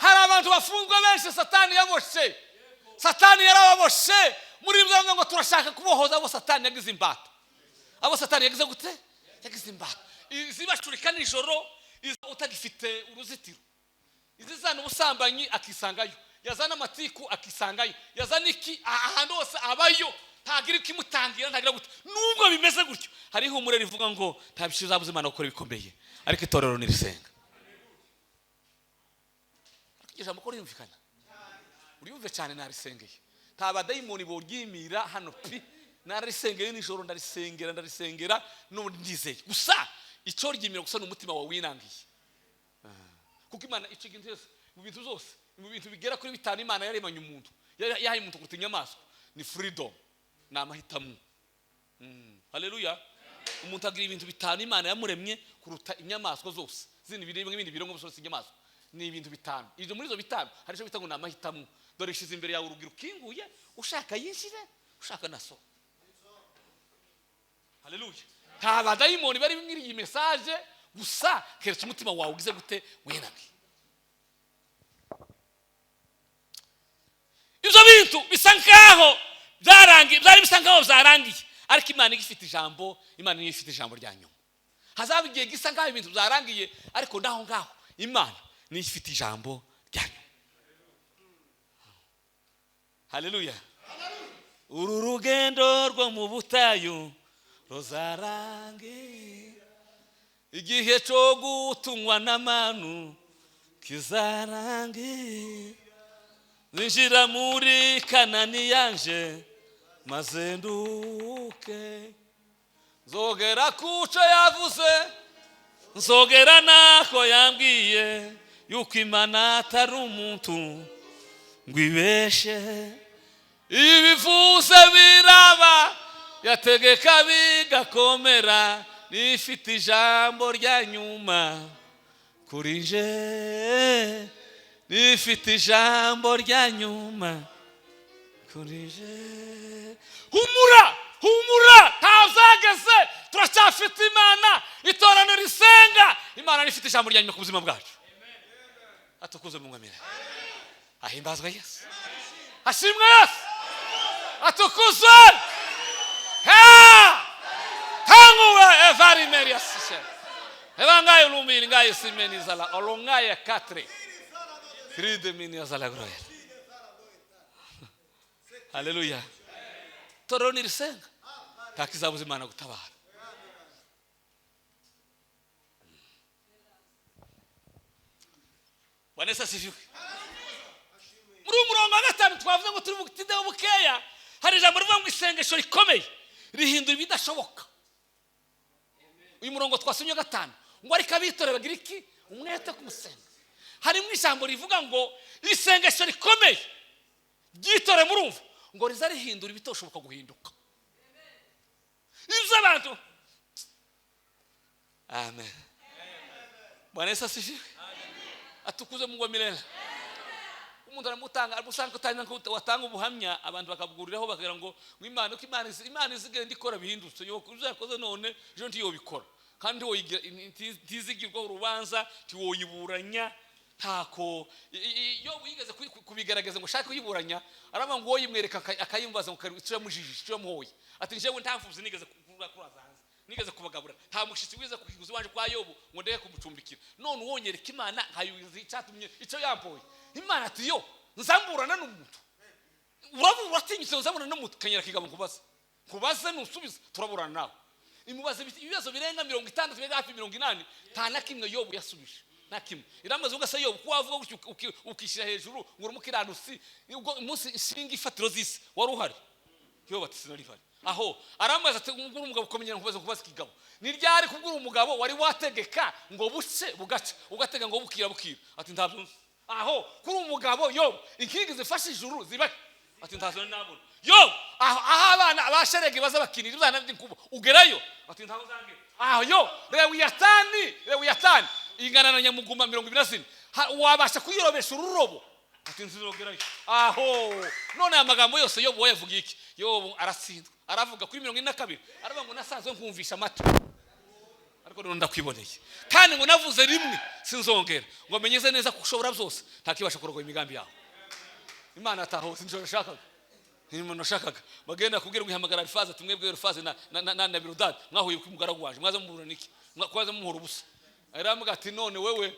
Hari abantu bafunzwe benshi Satani yaboshe. Satani yarababoshe. Muri ibyo ngo turashaka kubohoza abo Satani yagize imbata. Abo Satani yagize gute? Yagize imbata. Izibacurika nijoro, utagifite uruzitiro. Izizana ubusambanyi akisangayo, yazana amatiku akisangayo, yazana iki ahantu hose abayo, ntagira ikimutangira, ntagira gute. Nubwo bimeze gutyo, hariho umureri rivuga ngo nta bishizabuze Imana gukora ibikomeye, ariko itorero nirisenga. Ariko ijambo ko ryumvikana, uriyumve cyane. Narisengeye, nta badayimoni boryimira hano pi. Narisengeye nijoro, ndarisengera n'ubundi ndizeye. Gusa icyo ryimira gusa ni umutima wawe winangiye. Kuko Imana icyo kintu cyose mu bintu zose, mu bintu bigera kuri 5 Imana yaremanye umuntu, yahaye umuntu kuruta inyamaswa, ni freedom, ni amahitamo. Haleluya. Umuntu agira ibintu bitanu Imana yamuremye kuruta inyamaswa zose zindi biribwa n'ibindi biremwa byose. Inyamaswa ni ibintu bitanu. Ibyo muri izo bitanu hari icyo bita ngo ni amahitamo. Dore ishize imbere yawe urugi rukinguye, ushaka yinjire, ushaka naso. Haleluya! Nta badayimoni bari muri iyi message gusa, keretse umutima wawe ugize gute? Wenamye. Ibyo bintu bisa nkaho byarangiye, byari bisa nkaho byarangiye, ariko Imana igifite ijambo. Imana niyo ifite ijambo rya nyuma. Hazaba igihe gisa nkaho ibintu byarangiye, ariko naho ngaho Imana niyo ifite ijambo rya nyuma. Haleluya! Uru rugendo rwo mu butayu ruzarangira, igihe cyo gutungwa n'amanu kizarangira, zinjira muri Kanani yanje maze nduke, nzogera kuco yavuze, nzogera nako yambwiye, yuko Imana atari umuntu ngo ibeshe. Ibivuze biraba, yategeka bigakomera, nifite ijambo rya nyuma kuri nje, nifite ijambo rya nyuma kuri nje. Humura, humura, ntazageze, turacyafite Imana. Itorano risenga Imana nifite ijambo rya nyuma ku buzima bwacu. Atukuze mu nkamira, ahimbazwe Yesu, ashimwe Yesu, atukuzwe. Ha tanguwe evari meria sishe evangayo lumiri ngayo simeni zala olongaye 4 cride mini zala groel. Haleluya! Torero nirisenga ntakizabuza Imana gutabara. Bwana Yesu asifiwe. Muri uyu murongo wa gatanu twavuze ngo turi butideho bukeya, hari ijambo rivuga ngo isengesho rikomeye rihindura ibidashoboka. Uyu murongo twasomye gatanu ngo ariko abitore bagira iki? Umwete kumusenga. Harimo ijambo rivuga ngo isengesho rikomeye ryitore, murumva ngo riza rihindura ibitoshoboka guhinduka. Ibyo abantu. Amen. Bwana Yesu asifiwe. Atukuze Mungu wa milele. Umuntu aramutanga, amusanga utanga, watanga ubuhamya, abantu bakabuguriraho bakagira ngo Imana, uko Imana izigenda ikora bihindutse, yo uzakoze none ejo ntiyobikora, kandi ntizigirwa urubanza, ntiwoyiburanya ntako. Iyo wigeze kubigaragaza ngo ushake kuyiburanya, aravuga ngo woyimwereka akayimbaza ngo icyo yamujijije, icyo yamuhoye, ati njyewe nta mfubyi nigeze kuraza hanze, nigeze kubagabura, nta mushitsi wize kuhiguza iwanje kwa Yobu ngo ndeke kumucumbikira, none uwonyereka Imana nkayuzi icyatumye icyo yampoye. Imana ati yo nzamburana n'umuntu, urabura uratinyutse nzamburana n'umuntu, kanyera kigabo nkubaze, nkubaze nusubiza turaburana nawe. Imubaze ibibazo birenga 60 birenga hafi 80, nta na kimwe Yobu yasubije, nta kimwe. Iramaze ugasa Yobu ko wavuga gutyo ukishyira hejuru ngo uri umukiranutsi, ubwo umunsi ishinga ifatiro z'isi wari uhari? Yobu ati sinari mpari. Aho aramaze ati ngura umugabo ukomenyera nkubaze, nkubaze ikigabo ni ryari kubwira umugabo wari wategeka ngo buce bugaca, ugatega ngo bukira bukira, ati ntabyo nzi. Aho kuri umugabo Yobu inkingi zifashe ijuru ziba, ati ntazo nabona. Yobu aho abana abasherege baza bakinira ibana by'inkuba ugerayo, ati ntaho zangira. Aho yo Lewiyatani ingana na nyamuguma 24, wabasha kuyirobesha ururobo, ati nzirogerayo. Aho none aya magambo yose Yobu yavuga iki? Yobu aratsindwa, aravuga kuri 42, aravuga ngo nasanzwe nkumvisha amatwi, ariko none ndakwiboneye, kandi ngo navuze rimwe sinzongera, ngo menyeze neza ko ushobora byose, ntakibasha kurogoya imigambi yawe. Imana ataho sinjoro nashakaga, ni nashakaga bagenda kubwira ngo ihamagara Elifazi, ati mwebwe Elifazi na Biludadi mwahuye ku mugaragu waje, mwaza muburana iki? Mwaza mumuhora ubusa. Aravuga ati none wewe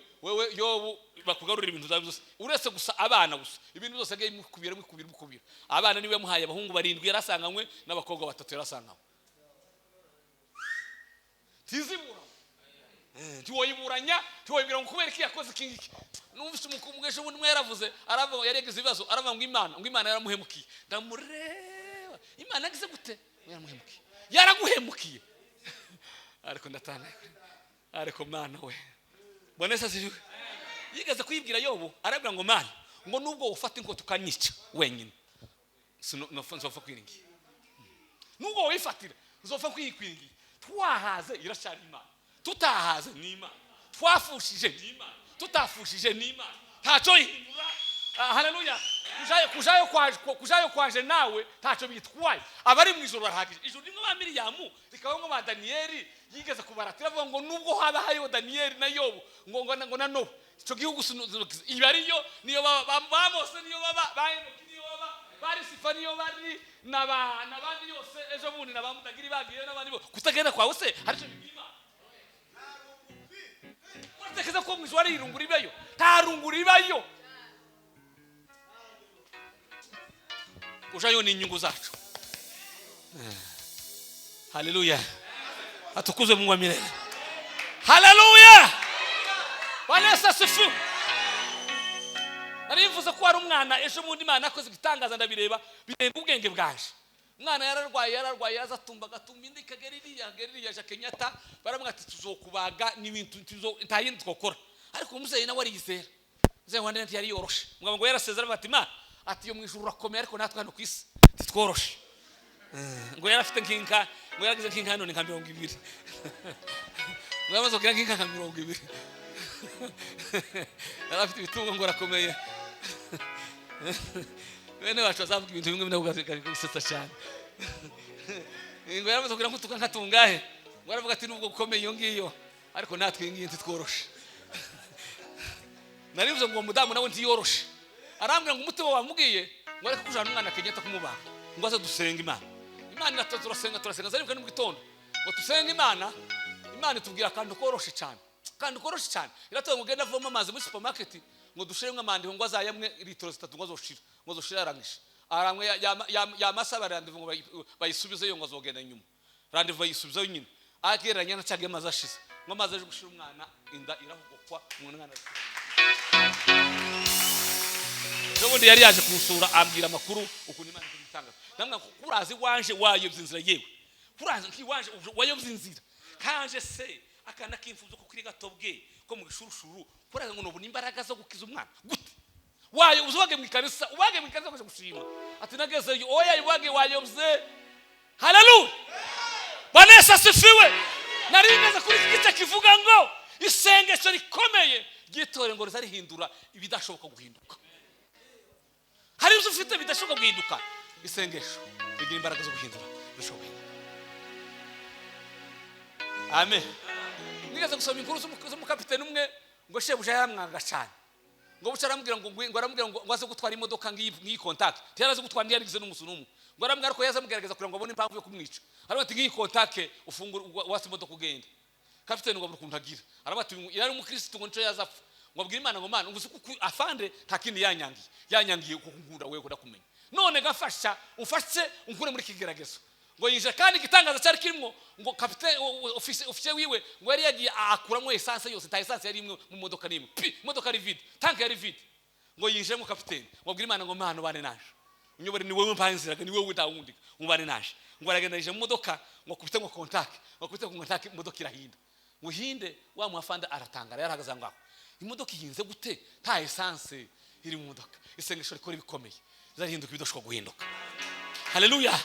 Yobu bakugarurira ibintu byawe byose, uretse gusa abana gusa, ibintu byose agiye mukubira mukubira mukubira. Abana niwe yamuhaye abahungu 7 yarasanganywe n'abakobwa 3 yarasanganywe. Tizibura ntiwoyiburanya, ntiwoyibwira ngo kubera iki yakoze iki ngiki. Numvise umukumgesho wundi yaravuze, aravuga yaregeze ibibazo, aravuga ngo Imana, ngo Imana yaramuhemukiye. Ndamureba, Imana yagize gute? Yaramuhemukiye, yaraguhemukiye. Ariko ndatana, ariko Mana we. Bwana Yesu asifiwe. Yigeze kuyibwira Yobu, arabwira ngo Mana, ngo nubwo ufata inkota ukanyica wenyine, nzopfa kwiringiye. Nubwo wifatira nzopfa kwiringiye. Twahaze iracari Imana, tutahaze ni Imana, twafushije ni Imana, tutafushije ni Imana, ntacyo ihindura. Haleluya. Kujayo kwaje nawe ntacyo bitwaye. Abari mu ijoro barahagije. Ijoro rimwe ba Miriyamu rikabamo ba Daniyeli yigeze kubaratira avuga ngo nubwo haba hariho Daniyeli na Yobu ngo na Nowa, icyo gihugu iba ariyo niyo baba ba Mose, niyo baba ba Enoki, niyo baba ba Lusifa, niyo bari n'abandi yose ejo bundi na ba Mudagiri bagiye n'abandi bo. Kutagenda kwawe se hari icyo bibwira? Uratekereza ko mu ijoro hari irungu ribayo? Nta rungu ribayo. Kujayo ni inyungu zacu. Haleluya, atukuzwe Mungu wa milele. Haleluya, Bwana Yesu asifiwe. Narivuze ko hari umwana ejo bundi Imana akoze igitangaza, ndabireba birenga ubwenge bwanje. Umwana yararwaye yaza atumba agatumba indi ikagera iriya aja Kenyatta, baramubwira ati tuzokubaga n'ibintu nta yindi twakora. Ariko umubyeyi nawe ariyizera, umubyeyi wa Ndende yari yoroshe, umugabo ngo yarasezera ati Imana ati yo mu ijuru urakomeye, ariko natwe hano ku isi titworoshe. Ngo yarafite nk'inka, ngo yaragize nk'inka none nka 20, ngo yamaze kugira nk'inka nka 20, yarafite ibitungo ngo arakomeye. Bene bacu bazavuga ibintu bimwe binagusetsa cyane. Ngo yaramaze kugira nk'utuka nka tungahe, ngo aravuga ati nubwo ukomeye iyo ngiyo, ariko natwe iyi ngiyi ntitworoshe. Narivuze ngo uwo mudamu nawe ntiyoroshe. Arambwira ngo umutima wamubwiye ngo areke kujana umwana Kenyatta kumubaga, ngo aze dusenga Imana. Imana iratoza, turasenga zaribuka ni mu gitondo ngo dusenge Imana. Imana itubwira akantu koroshe cyane, kandi koroshe cyane. Iratoza ngo genda avoma amazi muri supermarket ngo dushiremo amandiho, ngo azayamwe litiro 3 ngo azoshira, ngo azoshira arangije. Aramwe yamasaba randevu ngo bayisubizeyo, ngo azogenda nyuma. Randevu bayisubizeyo nyine. Agereranya na cyagiye amazi ashize, ngo amazi aje gushira umwana inda irahugukwa, umwana. Ubundi yari yaje kumusura ambwira amakuru ukuntu Imana itangaza. Ndamwa kurazi wanje wayobye inzira yewe. Kurazi nkiwanje wayobye inzira. Kanje se akana kimfuzo ko kuri gatobwe ko mu gishurushuru kurazi ngo nobona imbaraga zo gukiza umwana. Gute? Wayo uzubage mu ikanisa, ubage mu ikanisa kuja gushima. Ati nagezeyo oya ibage wayobye. Haleluya. Bwana Yesu asifiwe. Nari ngeze kuri iki gice kivuga ngo isengesho rikomeye ryitore ngo rizarihindura ibidashoboka guhinduka. Hari ibyo ufite bidashoboka guhinduka, isengesho rigira imbaraga zo guhindura bidashoboka. Amen. Nigeze gusoma inkuru z'umukapiteni umwe ngo shebuja yaramwanga cyane, ngo buca aramubwira ngo aramubwira ngo aze gutwara imodoka ngiyi contact, ntiyarazi gutwara, ntiyarigize n'umunsi n'umwe. Ngo aramubwira ko yazamugerageza kugira ngo abone impamvu yo kumwica. Aravuga ati ngiyi contact ufungura wase imodoka ugende. Kapiteni ngo abura ukuntu agira, aravuga ati yari umukristo ngo nico yazapfa. Ngo abwira Imana ngo Mana ngo uzi afande nta kindi yanyangiye kuko nkunda wewe kudakumenya, none gafasha umfashe unkure muri kigeragezo. Ngo yinjira, kandi igitangaza cyari kirimo ngo kapiteni ofisiye wiwe ngo yari yagiye akuramo essence yose, nta essence yari imwe mu modoka n'imwe, pi imodoka ari vide, tank yari vide. Ngo yinjiremo kapiteni ngo abwira Imana ngo Mana ubane naje, unyobore, ni wewe mpaye inzira, ni wewe ndawundi, ubane naje. Ngo aragenda yinjira mu modoka ngo akubite ngo contact, ngo akubite ngo contact, imodoka irahinda. Ngo hinde wa muafanda aratangara, yarahagaze ngaho, imodoka ihinze gute nta essence iri mu modoka? Isengesho rikora ibikomeye rizahinduka ibidashoboka guhinduka. Haleluya.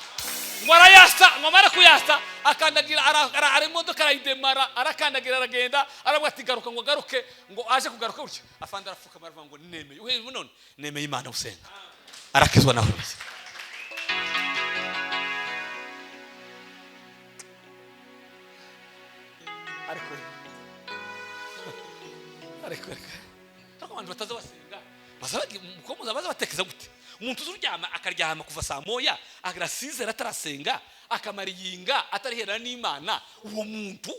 Ngo arayasa, ngo amara kuyasa akandagira ara imodoka arayidemara, arakandagira aragenda, aravuga ati garuka, ngo garuke, ngo aje kugaruka gutya afanda arapfukama aravuga ngo nemeye uhe none nemeye Imana usenga, arakizwa nawe. Ariko abantu bataza basenga baza batekereza gute? Umuntu uzuryama akaryama kuva saa moya agarasizera atarasenga, akamara iyinga atarihera n'Imana, uwo muntu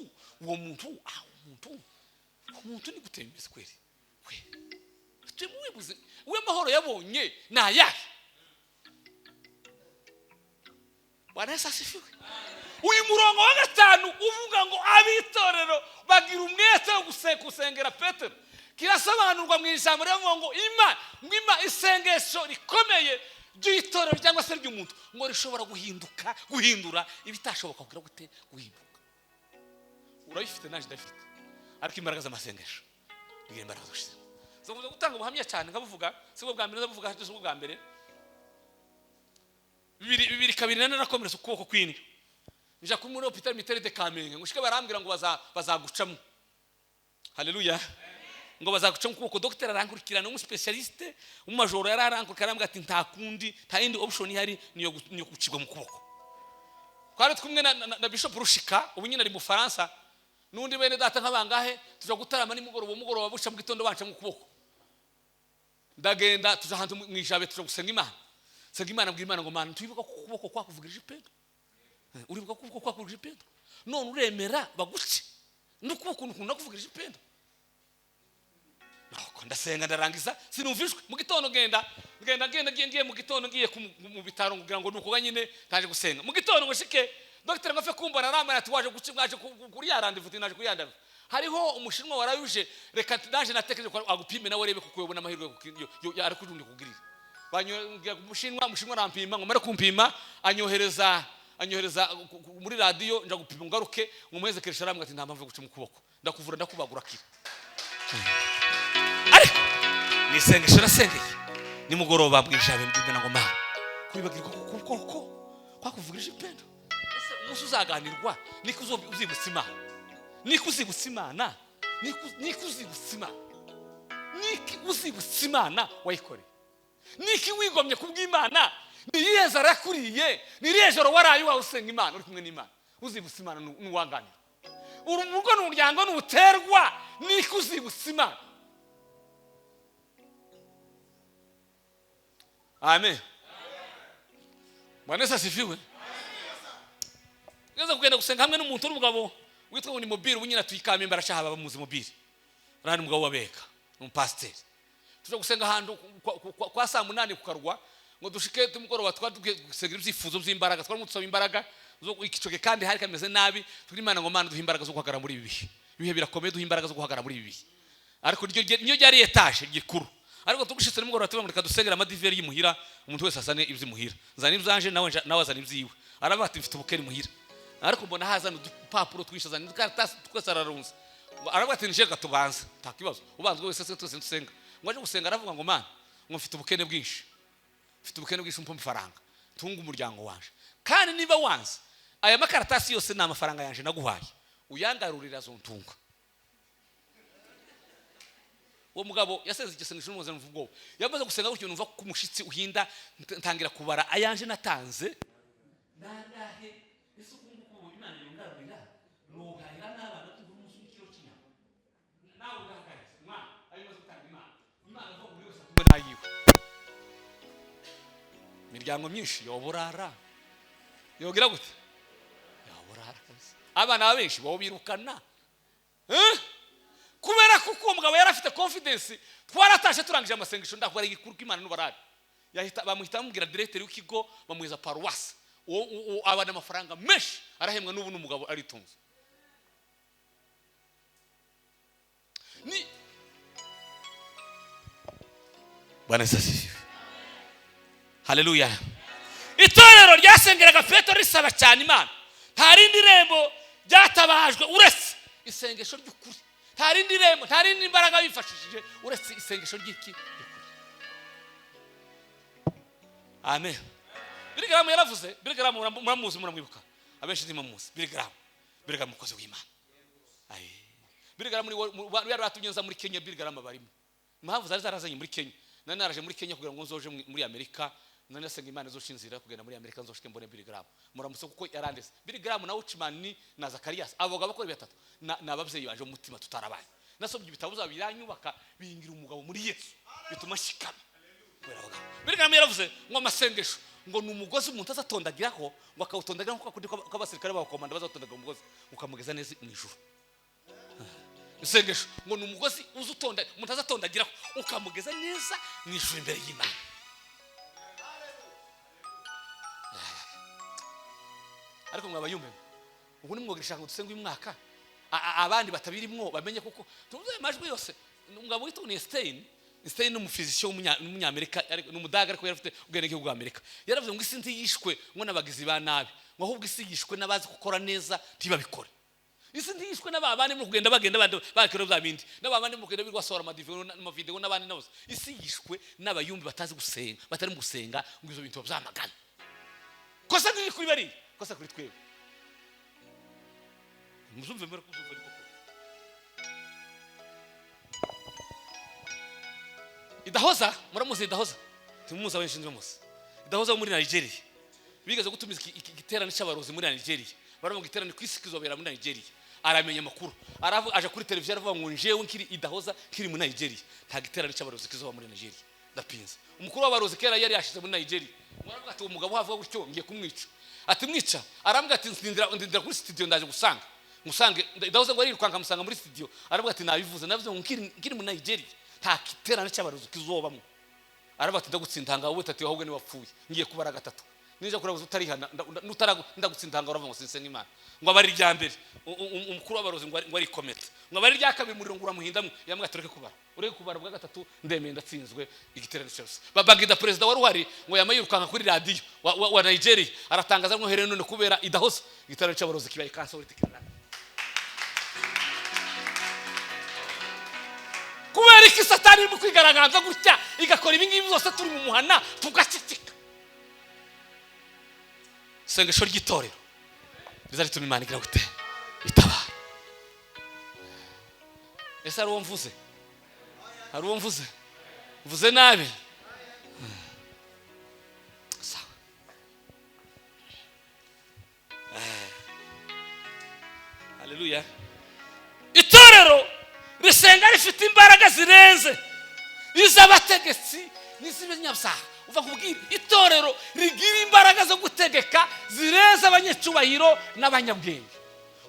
ni gute bimeze kweri? Tumubuze we amahoro yabonye ni ayahe? Bwana Yesu asifiwe. Uyu murongo wa 5 uvuga ngo abitorero bagira umwete wo gusengera Petero, kirasobanurwa mu ijambo rivuga ngo ima isengesho rikomeye ry'itorero cyangwa se ry'umuntu ngo rishobora guhindura ibitashoboka kugira gute guhinduka. Urabifite naje ndafite, ariko imbaraga z'amasengesho bigira imbaraga zose. Zo gutanga ubuhamya cyane nkabuvuga, sibwo bwa mbere ndabuvuga, sibwo bwa mbere. 2002 narakomeretse ukuboko kw'indyo, Nja kuri muri hôpital militaire de Kamenge, ngushike barambwira ngo bazagucamo. Haleluya. Ngo bazagucamo ukuboko. Docteur arankurikirana, umu spécialiste umajoro yari arankurikirana, arambwira ati nta kundi, nta yindi option ihari, niyo gucibwa mu kuboko. Twari kumwe na Bishop Rushika, ubu nyine ari mu Faransa, n'undi bene data nk'abangahe. Tuja gutarama nimugoroba, umugoroba buca mu gitondo banca mu kuboko. Ndagenda, tuja ahantu mu ijabe, tuja gusenga Imana. Senga Imana, mbwira Imana ngo: "Mana, turibuka ko ukuboko kwakuvugirije ipendo. Uribuka ko ukuboko kwakuvugirije ipendo? None uremera baguce n'ukuboko ukuntu nakuvugirije ipendo?" Nuko ndasenga, ndarangiza, sinumvishwe. Mu gitondo ngenda, ngenda, ngenda, ngiye, ngiye mu gitondo, ngiye mu bitaro kugira ngo nuko nyine taje gusenga. Mu gitondo ngo shike, dogiteri ngo afe kumbona, arambwira ati: "Waje guci, waje kuri ya rendez-vous?" Naje kuri ya rendez-vous. Hariho umushinwa warayuje, reka naje natekereje ko agupime nawe urebe kuko uyobona amahirwe ari kujundi kugirira. Banyongera umushinwa, umushinwa arampima. Ngo mare kumpima, anyohereza muri radiyo, nja gupima ngaruke ngo muheze keresha. Arambwira ati: "Nta mpamvu yo guca mu kuboko, ndakuvura, ndakubagura akira." Ariko ni isengesho nasengeye nimugoroba mwijabe, mbwira ngo: "Mana, kwibagirwa ku kuboko kwakuvugirije ipendo, ese umunsi uzaganirwa niko uzibutsa Imana, niko uzibutsa Imana, niko uzibutsa Imana, niki uzibutsa Imana wayikoreye, niki wigomye kubw'Imana, ni iyihe nzara yakuriye, ni irihe joro waraye wawe usenga Imana, uri kumwe n'Imana? Uzibutsa Imana n'uwanganira urugo n'umuryango nuterwa, niki uzibutsa Imana?" Amen. Bwana Yesu asifiwe. Ngeze kugenda gusenga hamwe n'umuntu w'umugabo witwa ngo ni Mobile, ubu nyine atuye i Kamembe, arashahaba bamuzi Mobile. Arahari umugabo w'abeka, ni umupasiteri. Tuja gusenga ahantu kwa saa 8 kukarwa, ngo dushike tumugoroba, twari tugiye gusenga ibyifuzo by'imbaraga, twari dusaba imbaraga zo ikicoge kandi hari kameze nabi. Turi Imana ngo: "Mana, duhe imbaraga zo guhagarara muri ibi bihe, ibihe birakomeye, duhe imbaraga zo guhagarara muri ibi bihe." Ariko ryo ryari étage gikuru. Ariko tugushitse nimugoroba, tuvuga ngo reka dusengere amadivers y'imuhira, umuntu wese asane iby'imuhira, nzana ibyanje, nawe azana ibyiwe. Aravuga ati: "Mfite ubukene muhira." Ariko mbona hazana udupapuro twinshi, azana udukaratasi twese, ararunze. Aravuga ati: "Nije tubanza, nta kibazo, ubanza wese twese dusenga." Ngo aje gusenga, aravuga ngo: "Mana," ngo, "mfite ubukene bwinshi, mfite ubukene bwinshi, umpe amafaranga tunga umuryango wanje, kandi niba wanze aya makaratasi yose ni amafaranga yanje naguhaye, uyangarurira azontunga." Uwo mugabo yasenze iryo sengesho n'umuze, numva ubwoba. Yamaze gusenga gutyo, numva ko umushitsi uhinda, ntangira kubara ayanje natanze nangahe. Ese ubu ngubu Imana yungarurira, nuhahira n'abana tuguha umunsi w'ikiro cy'inyama? Nawe ugahagaritse mwana ayo umaze gutanga Imana, Imana avuga buri wese atunge n'ayiwe. Imiryango myinshi yoburara, yogira gute? Yoburara kabisa. Abana benshi bo birukana. Eh? Kubera ko uwo mugabo yari afite confidence. Twaratashe, turangije amasengesho, ndakubara igikuru k'Imana n'ubarari yahita bamuhita bamubwira directeur w'ikigo, bamuheza paruwasi. Uwo abana amafaranga menshi, arahembwa n'ubu, n'umugabo aritunze. Ni Bwana Yesu asifiwe. Haleluya. Itorero ryasengeraga Petero risaba cyane Imana. Nta rindi rembo ryatabajwe uretse isengesho ry'ukuri, nta rindi rembo, nta rindi mbaraga bifashishije uretse isengesho ry'iki? Ry'ukuri. Amen. Billy Graham yaravuze. Billy Graham muramuzi, muramwibuka, abenshi ntimuzi Billy Graham. Billy Graham umukozi w'Imana. Aye. Billy Graham yari batumye nza muri Kenya. Billy Graham barimo impamvu zari zarazanye muri Kenya. Nari naraje muri Kenya kugira ngo nzoje muri Amerika. Nari nasenga Imana izoca inzira kugenda muri Amerika, nzoshike mbone Billy Graham, muramutse kuko yarandese. Billy Graham na Watchman na Zacharias, abo bagabo bakora batatu ni ababyeyi banje umutima tutarabaye. Nasomye ibitabo byabo, biranyubaka, bingira umugabo muri Yesu, bituma nshikama kubera abagabo. Billy Graham yaravuze ngo amasengesho ngo ni umugozi umuntu azatondagiraho, ngo akawutondagira nkuko kundi kw'abasirikare b'abakomanda bazatondagira umugozi ukamugeza neza mu ijuru. Isengesho ngo ni umugozi uza utonda, umuntu azatondagiraho ukamugeza neza mu ijuru imbere y'Imana. Ariko mwaba yumewe ubu nimwogeresha ngo dusenge uyu mwaka, abandi batabirimwo bamenye, kuko tuvuze ayo majwi yose. Umugabo witwa ni Stein, Stein ni umufizisiyo w'umunyamerika, ni umudaga, ariko yari afite ubwenegihugu bwa Amerika. Yaravuze ngo isi ntiyishwe ngo n'abagizi ba nabi, ngo ahubwo isi yishwe n'abazi gukora neza ntibabikore. Isi ntiyishwe n'aba bandi mu kugenda bagenda bakora bya bindi, n'aba bandi mu kugenda birirwa amavideo n'abandi nabo. Isi yishwe n'abayumbi batazi gusenga, batari mu gusenga ngo izo bintu babyamagane. Kosa ntiri kuri bariya, kosa kuri twebwe. Muzumve mbere kuzumva ariko. Idahoza muramuzi Idahoza timumuzi abenshi ndimuzi Idahoza wo muri Nigeria bigeze gutumiza igiterane cy'abarozi muri Nigeria baravuga igiterane kwisi kizobera muri Nigeria aramenya amakuru aravuga aje kuri televiziyo aravuga ngo njewe nkiri Idahoza nkiri muri Nigeria nta giterane cy'abarozi kizoba muri Nigeria ndapinze umukuru w'abarozi kera yari yashize muri Nigeria muravuga ati umugabo havuga gutyo ngiye kumwica ati mwica arambwira ati ndindira kuri studio ndaje gusanga musange Idahoza ngo arirukanka amusanga muri studio aravuga ati nabivuze navuze ngo nkiri muri Nigeria nta giterane cy'abarozi kizobamwo aravuga ati ndagutsinda wowe tati ahubwo ni wapfuye ngiye kubara gatatu ninja kurabuza utarihana ndagutsinda uravuga ngo sinsenga Imana ngo abari rya mbere umukuru w'abarozi ngo ari kometa ngo abari rya kabiri umuriro ngo uramuhindamwe yambwa tureke kubara ureke kubara bwa gatatu ndemeye ndatsinzwe igiterane cyose babagida president wari uhari ngo yamayirukanka kuri radio wa Nigeria aratangaza ngo here none kubera Idahoza igiterane cy'abarozi kibaye kansa uritikana kubera iki Satani irimo kwigaragaza gutya igakora ibi ngibi byose turi mu muhana tugaceceka isengesho ry'itorero rizarituma Imana igira gute itabara ese hari uwo mvuze hari uwo mvuze mvuze nabi sawa haleluya itorero risenga rifite imbaraga zirenze iz'abategetsi n'iz'ibinyabyaha uva kubwira itorero rigira imbaraga zo gutegeka zirenze abanyacyubahiro n'abanyabwenge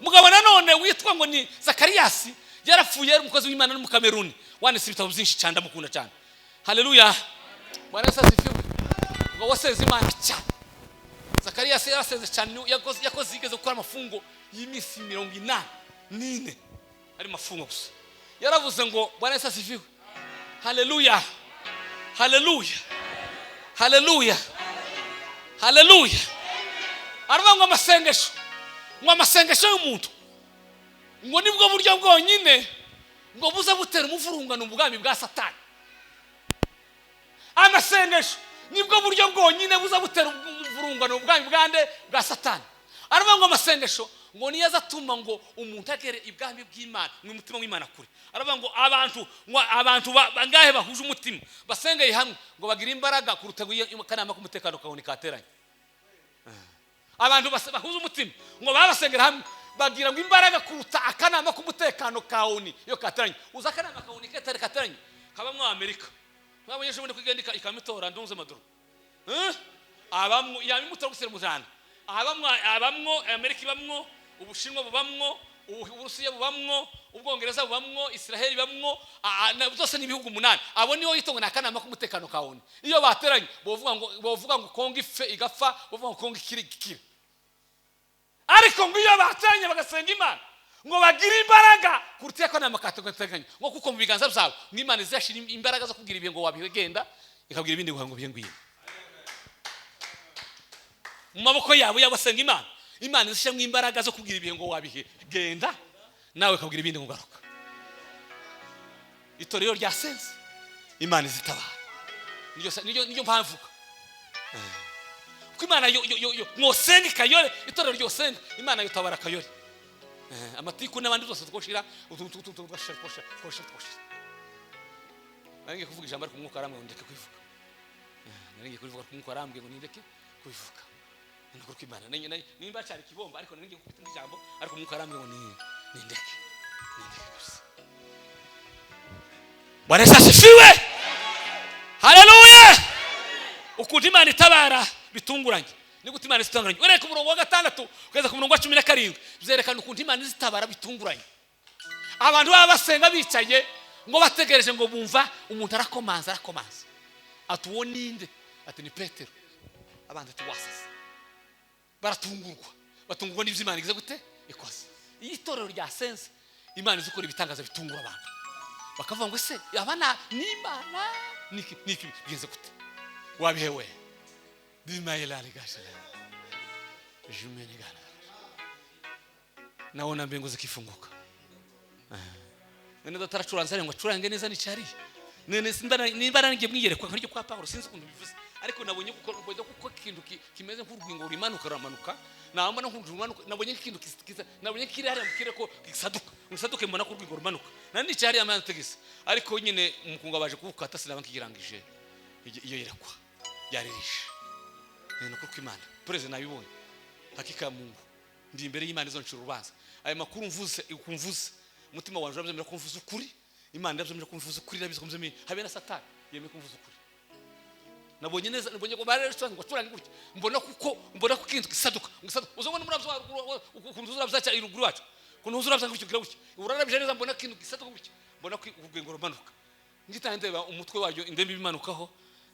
mugabo nanone witwa ngo ni Zakariyasi yarapfuye yari umukozi w'Imana no mu Kameruni wanditse ibitabo byinshi cyane ndamukunda cyane haleluya Bwana Yesu asifiwe ngo wasenze Imana cyane Zakariyasi yarasenze cyane yakoze yigeze gukora amafungo y'iminsi 84 ari mafungo gusa yaravuze ngo Bwana Yesu asifiwe haleluya haleluya haleluya haleluya aravuga ngo amasengesho ngo amasengesho y'umuntu ngo nibwo buryo bwonyine ngo buza butera umuvurungano mu bwami bwa Satani amasengesho nibwo buryo bwonyine buza butera umuvurungano mu bwami bwande bwa Satani aravuga ngo amasengesho ngo niyo azatuma ngo umuntu agere ibwami bw'Imana mu mutima w'Imana kure aravuga ngo abantu bangahe bahuje umutima basengeye hamwe ngo bagire imbaraga kuruta akanama k'umutekano kabone kateranye abantu bahuje umutima ngo babasengera hamwe bagira ngo imbaraga kuruta akanama k'umutekano kaoni iyo kateranye uza akanama kaoni katari kateranye kabamwe Amerika mwabonye ejo bundi kwigenda ikamitora ndunze Maduro abamwe yamimutora gusira mu Rwanda abamwo Amerika ibamwo Ubushinwa bubamwo Uburusiya bubamwo Ubwongereza bubamwo Israel bubamwo byose ni ibihugu 8 abo niyo yitongo nakanama k'umutekano kaoni iyo bateranye bovuga ngo Kongo ife igapfa bovuga ngo Kongo ikiri ikira ariko ngo iyo bateranye bagasenga Imana ngo bagire imbaraga kuruta akanama kateganya ngo kuko mu biganza byabo n'Imana izashira imbaraga zo kubwira ibihe ngo wabigenda ikabwira ibindi ngo bihe ngwino mu maboko yabo yabasenga Imana Imana izishyiramo imbaraga zo kubwira ibihe ngo wabihe genda nawe kabwira ibindi ngo garuka itorero rya sense Imana izitabara niyo mpamvu kuko Imana yo mwosenga kayore itorero ryosenga Imana yotabara kayore amatiku n'abandi byose twoshira twosha nari ngiye kuvuga ijambo ariko umwuka arambwira ngo ndeke kubivuga nari ngiye kubivuga ariko umwuka arambwira ngo nindeke kubivuga nakuru kwimana nimba cyari kibomba ariko nari ngiye kuvuga ijambo ariko umwuka arambwira ngo nindeke gusa Bwana Yesu asifiwe haleluya ukuntu Imana itabara bitunguranye ni gute Imana itunguranye ureka umurongo wa 6 ukageza ku murongo wa 17 byerekana ukuntu Imana izitabara bitunguranye abantu baba basenga bicaye ngo bategereje ngo bumva umuntu arakomanza ati uwo ninde ati ni Petero abandi ati wasase baratungurwa batungurwa n'ibyo Imana igize gute ikoze iyi itorero rya sense Imana izikora ibitangaza bitungura abantu bakavuga ngo se abana ni Imana niki bigenze gute wabihewe naona mbingu zikifunguka nene dataracuranze ngo acurange neza nicari nene nimba narangiye mwiyerekwa nkaryo kwa Paulo sinzi ukuntu bivuze Ariko nabonye kuko mbonye kuko ikintu kimeze nk'urwingo rumanuka ruramanuka, nabona nk'urwingo rumanuka, nabonye ikintu nabonye kiri hariya mu kirere ko gisaduka, gisaduke, mbona ko urwingo rumanuka. Nari nicaye hariya mantegese, ariko nyine umukungu baje kuwukata, sinaba nkigirangije iyo yerekwa ryaririshe. Ni ukuri kw'Imana, perezida, nabibonye. Hakika ya Mungu, ndi imbere y'Imana izoncira urubanza. Aya makuru mvuze, ukumvuze umutima wanjye urabyemera ko mvuze ukuri, Imana irabyemera ko mvuze ukuri, irabizi ko mvuze, habe na Satani yemeye ko mvuze ukuri. Nabonye neza, nabonye ko barareshwa ngo acurange gutya, mbona kuko mbona ko ikintu gisaduka, gisaduka. Uzabona umurabyo ukuntu uzurabya cya iruguru wacu, ukuntu uzurabya gutya, ugira gutya, urarabije neza, mbona ikintu gisaduka gutya, mbona ko urwego rumanuka, ngita ndeba umutwe waryo, indembe ibimanukaho,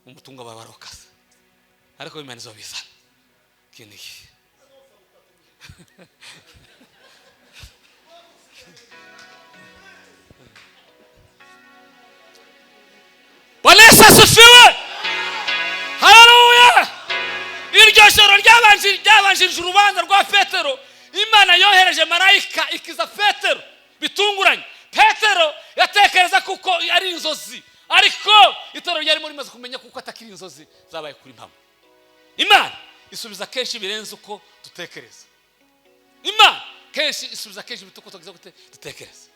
umutungo babarokasa, ariko Imana izobizana kintu iki. Bwana Yesu asifiwe. Haleluya. Iryo joro ryabanjirije urubanza rwa Petero, Imana yohereje marayika ikiza Petero bitunguranye. Petero yatekereza kuko ari inzozi, ariko itorero ryarimo rimaze kumenya kuko atakiri inzozi, zabaye kuri mpamo. Imana isubiza kenshi birenze uko dutekereza. Imana kenshi isubiza kenshi birenze uko dutekereza.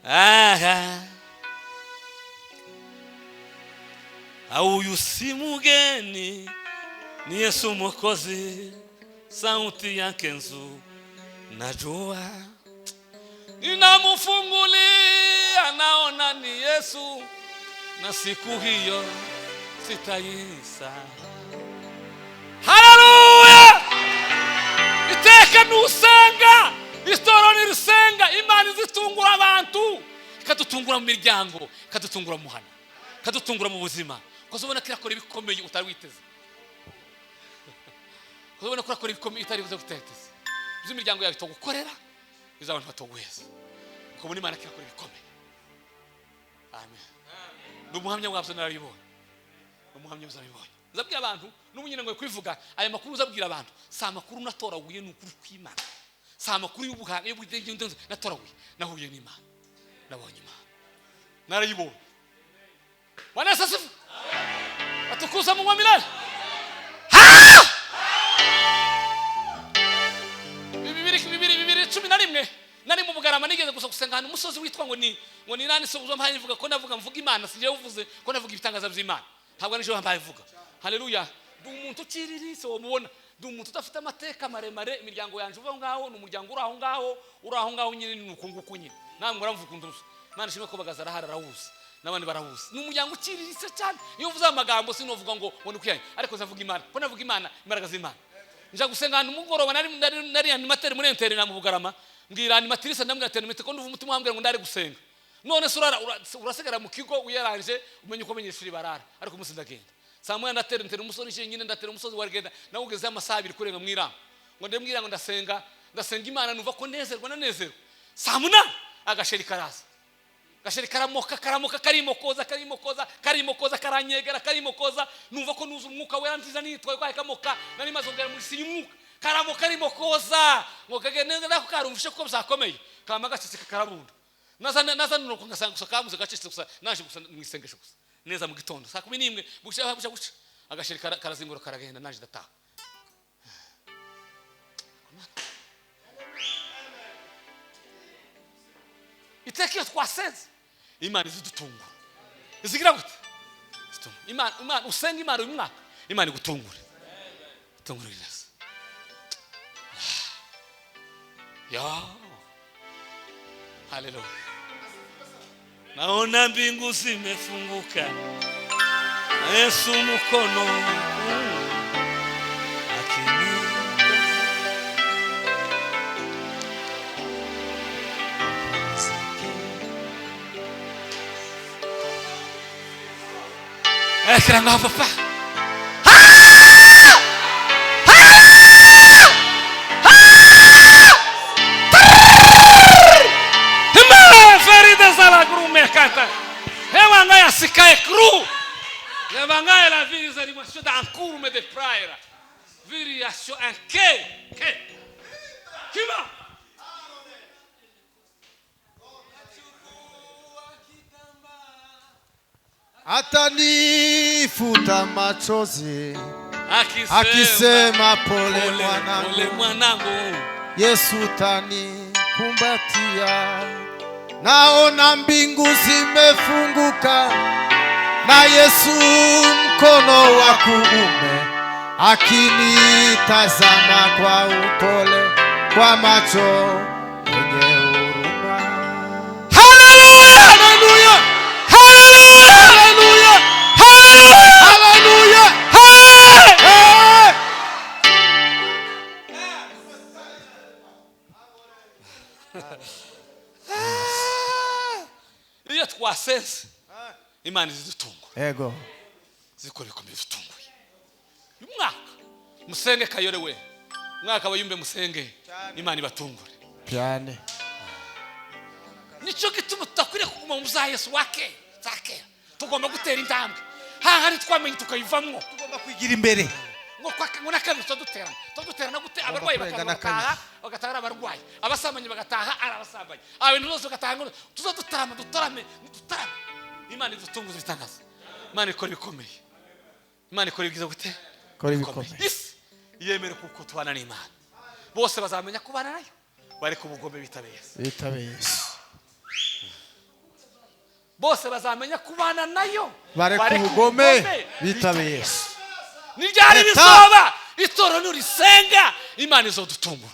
Aha. Huyu si mugeni, ni Yesu Mwokozi, sauti yake nzuri najua, ninamfungulia naona ni Yesu, na siku hiyo sitaisahau. Haleluya! Iteka nusenga, isitoro nirusenga, Imana izitungura abantu, ikadutungura mu miryango, ikadutungura mu muhana, ikadutungura mu buzima. Ukazobona ko irakora ibikomeye utari witeze, ukazobona ko irakora ibikomeye utari witeze. Izo imiryango yawe itogukorera, izo abantu batoguheza, ukabona Imana ko irakora ibikomeye. Amen. Ni umuhamya wabyo, narabibonye. Ni umuhamya uzabibonye. Uzabwira abantu n'ubu nyine ngo kwivuga aya makuru, uzabwira abantu si amakuru natoraguye, ni ukuri kw'Imana. Si amakuru y'ubuhanga y'ubugenge natoraguye, nahuye n'Imana, nabonye Imana, narayibonye. Bwana Yesu asifiwe. Atukuza Mungu wa milele. 2011 nari mu Bugarama, nigeze gusa gusenga ahantu umusozi witwa ngo ni nani, so uzo mpaye mvuga ko navuga mvuga Imana, sinjye uvuze ko navuga ibitangaza by'Imana, ntabwo ari je wambaye mvuga. Haleluya. Ndi umuntu uciriritse, wamubona, ndi umuntu udafite amateka maremare. Imiryango yanje uva ngaho ni umuryango uri aho ngaho, uri aho ngaho nyine, ni uko nguko nyine, namwe muramvuga ukuntu. Imana ishimwe ko bagaza arahara, arawuzi n'abandi barawuzi. Ni umuryango uciriritse cyane. Iyo uvuze amagambo sinovuga ngo ngo ni ariko nzavuga Imana, ko navuga Imana, imbaraga z'Imana. Nja gusenga ahantu mugoroba, nari animateur muri interne mu Bugarama, mbwira animatrice, ndamubwira ati animateur, ko nduva umutima wambwira ngo ndare gusenga. None se urasigara mu kigo uyaranje, umenye uko abanyeshuri barara, ariko umunsi ndagenda saa moya, ndatera ntera umusozi nyine, ndatera umusozi warigenda nawe ugeze amasaha abiri kurenga mu irambo, ngo ndembwira ngo ndasenga, ndasenga Imana, numva ko nezerwa, nanezerwa. Saa munani agasheri karaza, gasheri karamoka, karamoka, karimokoza, karimokoza, karimokoza, karanyegera, karimokoza, numva ko nuza umwuka wera nziza nitwaye kwaye kamoka, nari maze kugera muri si y'umwuka, karamoka, karimokoza, ngo kagende nako karumvishe ko byakomeye, kama gaceceka karabunda. Naza naza nuko ngasanga gusa kamuze gacecetse gusa, naje gusa mu isengesho gusa neza mu gitondo saa 11 bucya bucya bucya, agasheri karazingura karagenda, naje ndataha. Iteka iyo twasenze Imana izidutungura, izigira gute? Imana, Imana, usenga Imana uyu mwaka, Imana igutungure, itungure neza. Ya haleluya. Naona mbingu zimefunguka, Yesu mkono akini. Ekra papa. Ferida zalagru mekata. Ewanga ya sikae kru. Levanga la viri animation dans courme de praia. Viriation en ke ke. Kima. Atanifuta machozi akisema pole, pole mwanangu, mwanangu. Yesu tanikumbatia. Naona mbingu zimefunguka na Yesu mkono wa kuume akinitazama kwa upole, kwa macho yenye huruma. Haleluya! Haleluya! Haleluya! Haleluya! Haleluya! Haleluya! Haleluya! Hey! Iyo twasenze Imana izidutungura, Ego. zikora ibikombe bidutunguye. Uyu mwaka musenge Kayore we, mwaka abayumbe musenge Imana ibatungure. Cyane. Nicyo gituma tudakwiriye kuguma mu za Yesu wa kera za kera, tugomba gutera intambwe hahari twamenye tukayivamwo. Tugomba kwigira imbere. Ngo ngo n'akabiri tuduterana tuduterana gute? Abarwayi kurenga bakaza n'akabiri. bagataha, bagataha ari abarwayi, abasambanyi bagataha ari abasambanyi, abantu bose bagataha, ngo tuza dutarama, dutarame dutarame. Imana idutunguza ibitangaza, Imana ikora ibikomeye, Imana ikora ibyiza gute? Ikora ibikomeye. Isi yemere kuko tubana n'Imana, bose bazamenya kubana nayo, bareke ubugome bitabe Yesu. Bitabe Yesu. Bose bazamenya kubana nayo, Bareke ubugome bitabe Yesu. Niryari Leta. bizoba? Itorero nirisenga Imana izodutungura.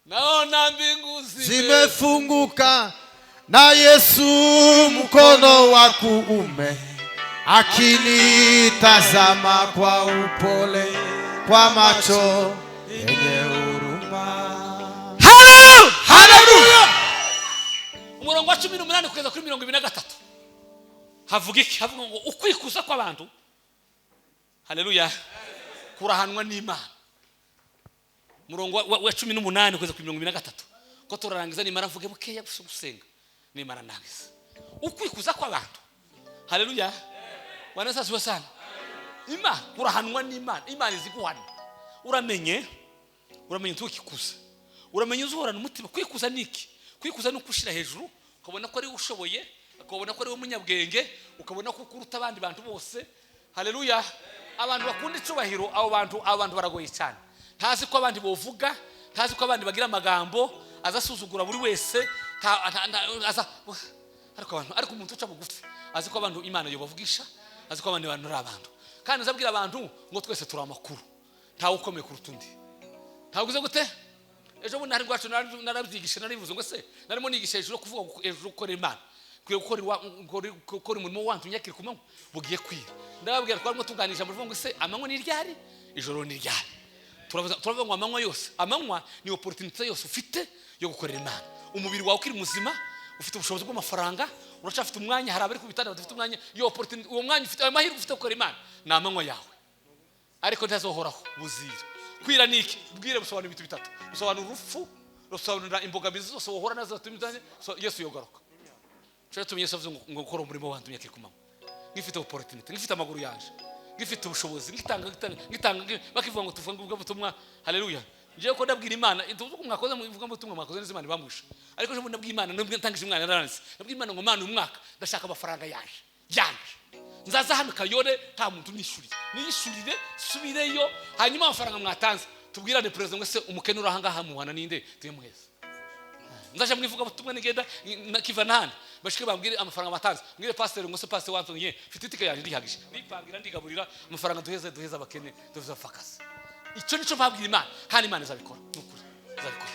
Naona mbingu Zimefunguka na Yesu mkono wa kuume akinitazama kwa upole, kwa macho yenye huruma. Haleluya! Haleluya! Umurongo wa 18 kugeza kuri 23 havuga iki? Havuga ngo ukwikuza kw'abantu, haleluya, kurahanwa n'Imana. Umurongo wa 18 kugeza kuri 23, ko turarangiza nimara mvuge bukeya gusa gusenga nimara ndangiza. Ukwikuza kw'abantu, haleluya, Bwana Yesu asifiwe sana. Imana kurahanwa n'Imana, Imana izi guhana. Uramenye, uramenye ntukikuza, uramenye uzuhorana umutima. Kwikuza ni iki? Kwikuza ni ukushira hejuru, ukabona ko ari we ushoboye, ukabona ko ari we munyabwenge, ukabona ko ukuruta abandi bantu bose. Haleluya. Abantu bakunda icubahiro, abo bantu baragoye cyane. Ntazi ko abandi bovuga, ntazi ko abandi bagira amagambo, azasuzugura buri wese, aza ariko abantu, ariko umuntu uca bugufi azi ko abantu Imana yobavugisha, azi ko abandi bantu ari abantu, kandi azabwira abantu ngo twese turi amakuru, ntawe ukomeye kuruta undi. Ntabwo uze gute? Ejo bundi hari rwacu narabyigisha, narivuze ngo se narimo nigisha hejuru kuvuga hejuru gukora Imana, kwiye gukora umurimo wantu nyakiri ku manywa bugiye kwira. Ndababwira twarimo tuganije mu ngo se amanywa ni ryari, ijoro ni ryari? Turavuga ngo amanywa yose, amanywa ni opportunity yose ufite yo gukorera Imana. Umubiri wawe ukiri muzima, ufite ubushobozi bw'amafaranga, uracafite umwanya, hari abari ku bitanda badafite umwanya, iyo opportunity, uwo mwanya ufite, ayo mahirwe ufite gukora Imana ni amanywa yawe, ariko ntazohoraho buzira. Kwira ni iki? Bwire busobanura ibintu bitatu. Busobanura urupfu, busobanura imbogamizi zose wohora nazo zatumye Yesu yogaruka. Cyo tumye Yesu avuze ngo gukora umurimo wantu nyakiri ku manywa, ngifite opportunity, ngifite amaguru yanje, ngifite ubushobozi, ngitanga ngitanga bakivuga ngo tuvuga ngo ubutumwa. Haleluya. Ngiye ko ndabwira Imana, tuvuga mwakoze mu ivuga ubutumwa mwakoze neza Imana bamwisha. Ariko je ndabwira Imana, ndabwira Imana naranze. Ndabwira Imana ngo Mana uyu mwaka ndashaka amafaranga yanje. Yanje. Nzaza hano Kayore nta muntu nishuriye. Niyishurire subireyo, hanyuma amafaranga mwatanze tubwirane president ngo se umukene uri ahangaha muhana ninde tuye muheza. Nzaje mwivuga ubutumwa nigenda nakiva nahandi bashike bambwire amafaranga batanze, mbwire pastor ngo se pastor wanzonye mfite itike yanjye ndihagije, nipangira ndigaburira amafaranga duheze duheze abakene duheze abapfakazi. Icyo nico mbabwira Imana, kandi Imana izabikora, nukuri izabikora.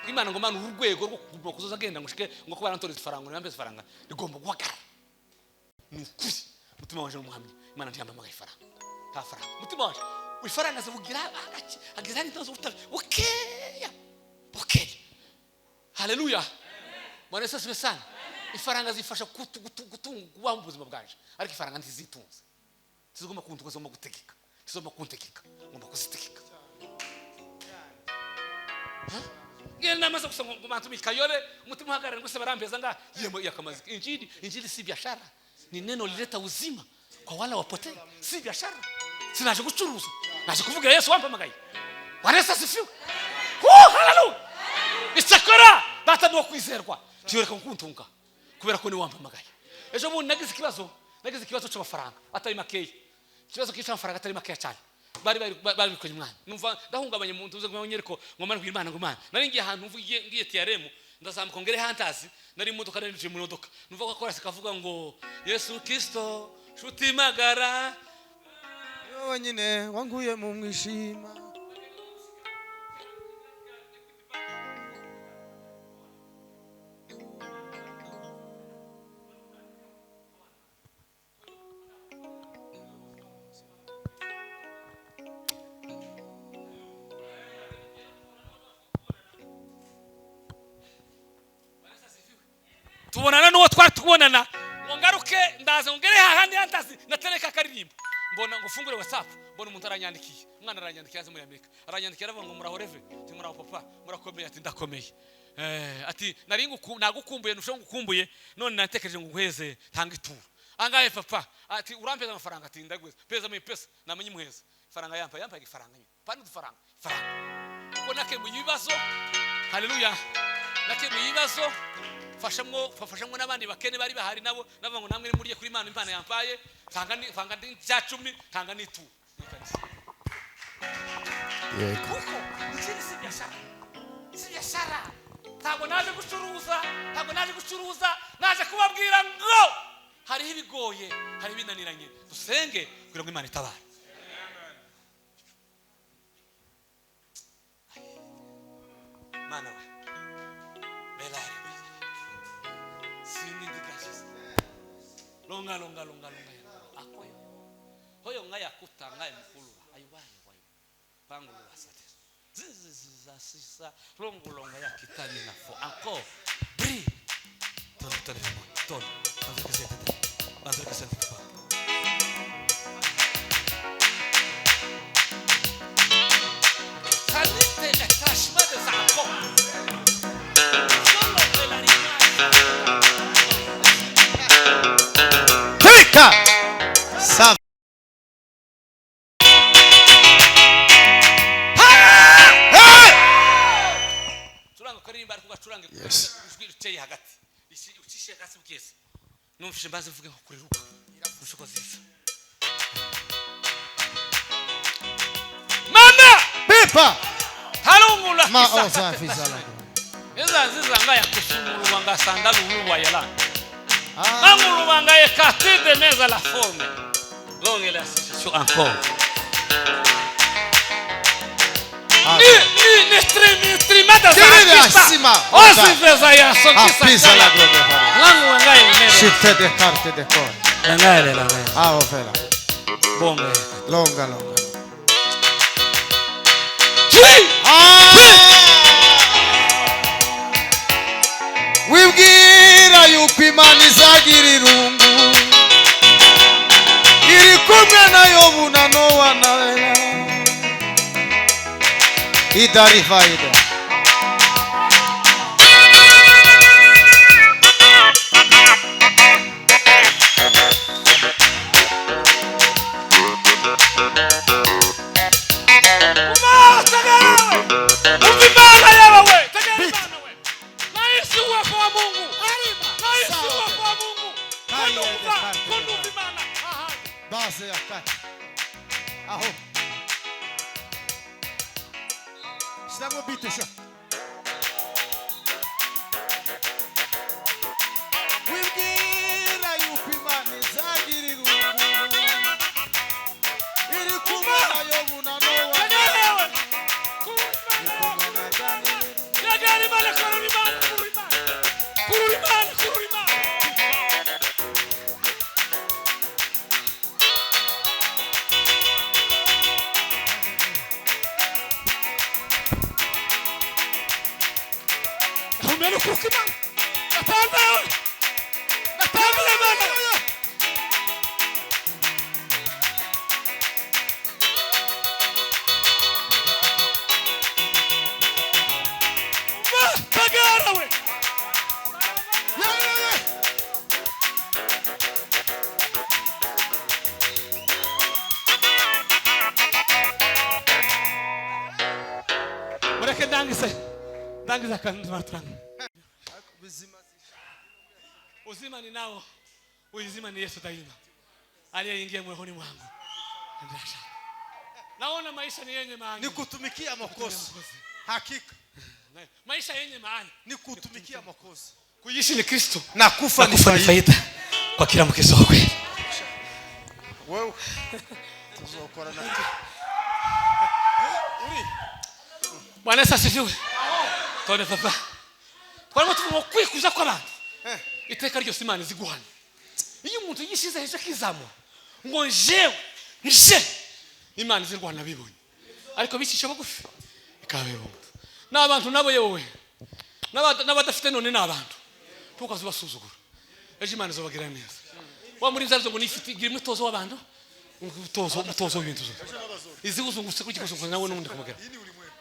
Imana ngo Mana urwego rwo kuguma kuzoza agenda ngo shike ngo kuba arantoreza ifaranga ngo nambe ifaranga rigomba guhagarara. Ni ukuri mutima wanje n'umuhamya, Imana ntiyamamaga ifaranga, nta faranga. Mutima wanje ifaranga zivugira agace agize hari intozo utabi bukeya bukeya. Haleluya. Bwana Yesu asifiwe sana. Ifaranga zifasha gutunga kubaho mu buzima bwanje, ariko ifaranga ntizitunze, tizigomba kuntunga, zigomba gutegeka, tizigomba kuntegeka, ngomba kuzitegeka. Ngenda namaze gusa ngo bantu Kayore umutima uhagarara ngo se barambeza nga yemo yakamaze. Injili, injili si biashara, ni neno lileta uzima kwa wale wapotee, si biashara. Sinaje gucuruza, naje kuvugira Yesu wampamagaye. Bwana Yesu asifiwe. Haleluya. Icyakora data ni uwo kwizerwa, ntiyoreka kuntunga kubera ko niwe wampamagaye. Ejo bundi nagize ikibazo, nagize ikibazo cy'amafaranga atari makeya, ikibazo cy'amafaranga atari makeya cyane. Bari bari umwana, numva ndahungabanye mu ntuze ngo nyereko ngo mana Imana, ngo Imana. Nari ngiye ahantu mvugiye ngiye TRM, ndazamuka ngere hantazi, nari imodoka, nari nje mu modoka, numva ko akora sikavuga ngo Yesu Kristo shuti magara wenyine wanguye mu mwishima. Tubonana n'uwo twari tubonana, ngo ngaruke ndaza ngo ngere hahandi hantazi natereka akaririmbo, mbona ngo ufungure WhatsApp, mbona umuntu aranyandikiye, umwana aranyandikiye azi muri Amerika, aranyandikiye aravuga ngo muraho reve, ati muraho papa, murakomeye, ati ndakomeye, ati nari nagukumbuye, nusho ngukumbuye, none natekereje ngo nguheze tanga ituro angahe papa, ati urampeza amafaranga, ati ndaguheza peza mu pesa, namenye muheza faranga, yampa yampa ifaranga nyine pani udufaranga faranga, kuko nakemuye ibibazo. Haleluya, nakemuye ibibazo, fashamwo n'abandi bakene bari bahari nabo, navuga ngo namwe muriye kuri Imana, Imana yampaye tanga ni tanga ndi cya 10 tanga nitu. Yego, kuko ikindi si biashara, si biashara. Ntabwo naje gucuruza, ntabwo naje gucuruza, naje kubabwira ngo hariho ibigoye, hari ibinaniranye, dusenge kugira ngo Imana itabare. Mana we belare longa longa longa longa akoyo hoyo ngaya kutanga mkulula ayiwaye wayo pangulula sate ziziza sisa longo longa ya kitani na fo encore bri ton ton ton ton ton ton. Sanite l'attachement des enfants. Solo de la Trika Sa. Curanga ukaririmba ariko ugacurange ijwi riteye hagati, ucishe hasi bwese, numvise mbaze mvuge nko kuriruka nushuko ziza mama Pipa harungula ma oza fizala eza nziza ngaya kusumulwa ngasanga luwa yala mangulu ngaye katide meza la forme longue la situation encore ni ni trimada sima osi veza ya sokisa pisa la gloria langu ngaye mele shifte de carte de cor ngaye la ngaye ah ovela bonge longa longa wibwira yuko Imana izagira irungu iri kumwe na Yobu na Nowa na Ela idarivaida. Base ya kati aho shyiramo bite sha wibwira yuko Imana izagira irungu iri kumwe na Yobu na Nowa iri kumwe na Daniyeli. Ndangize ndangize akantu turanga. Uzima ni nao, uzima ni Yesu daima aliyeingia moyoni mwangu. Naona maisha ni yenye maana. Ni kutumikia Mwokozi. Hakika. Maisha yenye maana ni kutumikia Mwokozi. Kuishi ni Kristo na kufa ni faida kwa kila mkristo wa kweli. Wewe tuzokora na uri. Bwana Yesu asifiwe. Tone papa. Twarimo tuvuga kwikuza kw'abantu. Iteka ryose Imana iziguhana. Iyo umuntu yishize hejuru akizamura ngo njewe nje, Imana izirwana bibonye. Ariko bicisha bugufi ikabibumva. N'abantu nabo yewe n'abadafite none n'abantu tukazubasuzugura. Ejo Imana izobagira neza. Wa muri nzazo ngo nifite igira imitozo w'abantu, umutozo w'ibintu zose. Iziguzungutse kuki kuzungutse nawe n'undi kumugera.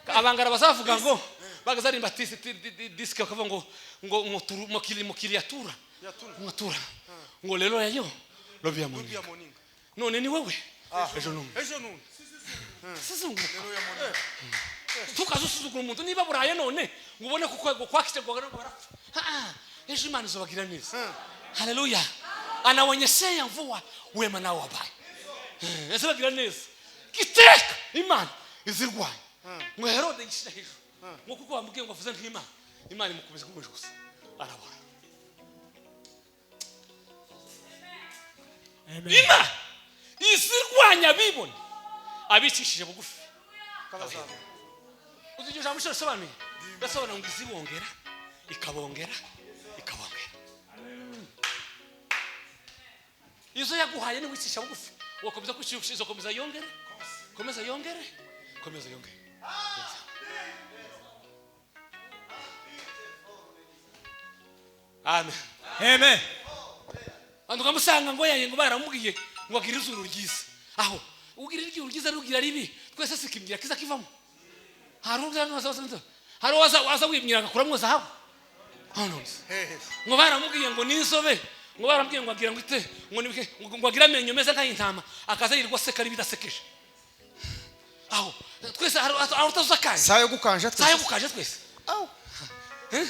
Abangara bazavuga ngo bagazarimba diske bakavuga ngo ngo mukiri mukiriatura mutura ngo lelo yayo lobya moninga. None ni wewe ejo numwe ejo numwe sizunguka tukazusuzugura umuntu niba buraye none ngo ubone kuko kwakije ngo barapfa. Ejo Imana izobagira neza. Haleluya. Anaonyeshea mvua wema nao wabaya. Izobagira neza kiteka Imana izirwanya. Ngo Herode yishira hejuru ngo kuko bamubwiye ngo avuze nk'Imana, Imana imukomeza kumuje gusa arabora. Imana izirwanya bibone abicishije bugufi. Uzi iryo jambo risobanuye? Gasobanura ngo izibongera ikabongera ikabongera. Izo yaguhaye ni wicisha bugufi wakomeza kwicisha, izokomeza yongere, komeza yongere, komeza yongere. Amen. Amen. Bantu kamusanga ngo yaye ngo baramubwiye ngo agira izuru ryiza. Aho ugira izuru ryiza rugira ribi twese sikimgira kiza kivamo. Haruza no hari waza wimyira agakuramwo zahabu. Hano. Ngo baramubwiye ngo ninzobe, ngo baramubwiye ngo agira ngo ite ngo nibike ngo agira amenyo meza nk'ayintama akaza yirirwa seka ari bidasekeje. Aho twese hari utazakaye. Sayo gukanje twese. Sayo gukanje twese. Aho. Eh?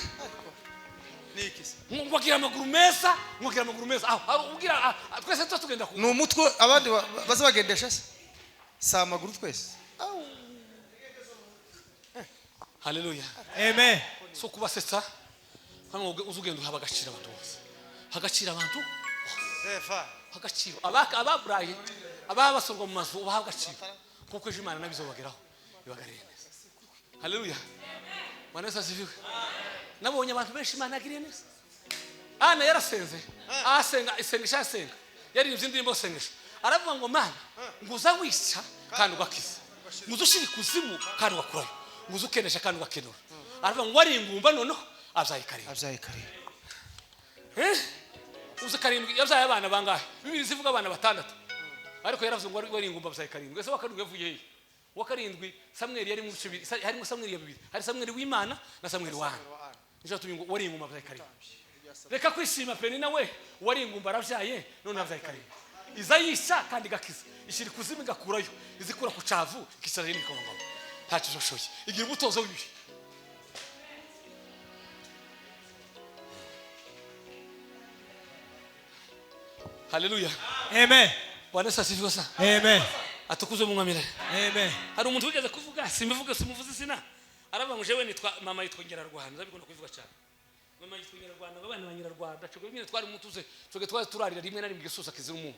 Nikisi. Ngo agira amaguru meza, ngo agira amaguru meza. Aho ugira twese tugenda ku. Ni umutwe abandi bazabagendesha se. Sa amaguru twese. Aho. Haleluya. Amen. So kubasetsa hano uzugenda uhaba agaciro abantu bose. Hagaciro abantu bose. Efa. Hagaciro abaka ababuraye ababasorwa mu mazu ubaha agaciro. Kuko ejo Imana nabizobageraho ibagariye neza. Haleluya. Bwana Yesu asifiwe. Nabonye abantu benshi Imana agiriye neza. Ana yarasenze, asenga isengesha asenga. Yaririmbye indirimbo sengesha. Aravuga ngo Mana nguza wica kandi ugakiza. Nguza ushira ikuzimu kandi ugakurayo. Nguza ukenesha kandi ugakenura. Aravuga ngo wari ingumba noneho abyaye karindwi. Abyaye karindwi. Uza karindwi yabyaye abana bangahe? Bibiri zivuga abana batandatu. Ariko yaravuze ngo wari ingumba abyaye karindwi. Ese wa karindwi yavuye he? Wa karindwi Samweli yari mu bice bibiri, harimo Samweli ya bibiri. Hari Samweli w'Imana na Samweli wa Ana. Nico tubi ngo wari ingumba abyaye karindwi. Reka kwishima Penina we wari ingumba arabyaye none abyaye karindwi. Iza yisha kandi gakiza. Ishira ikuzimu igakurayo. Izikura ku cavu ikicara n'imikongo. Ntacyo zoshoye. Igira umutozo w'ibihe. Haleluya. Amen. Bwana Yesu asifiwe sana. Amen. Atukuzwe Mungu amina. Amen. Hari umuntu wigeze kuvuga simbivuge simuvuze izina. Aravuga ngo jewe nitwa mama yitwa Nyirarwanda, ndabikunda kubivuga cyane. Mama yitwa Nyirarwanda, abana ba Nyirarwanda, cyo nyine twari mutuze, cyo twari turarira rimwe na rimwe igisusa kizira umunyu.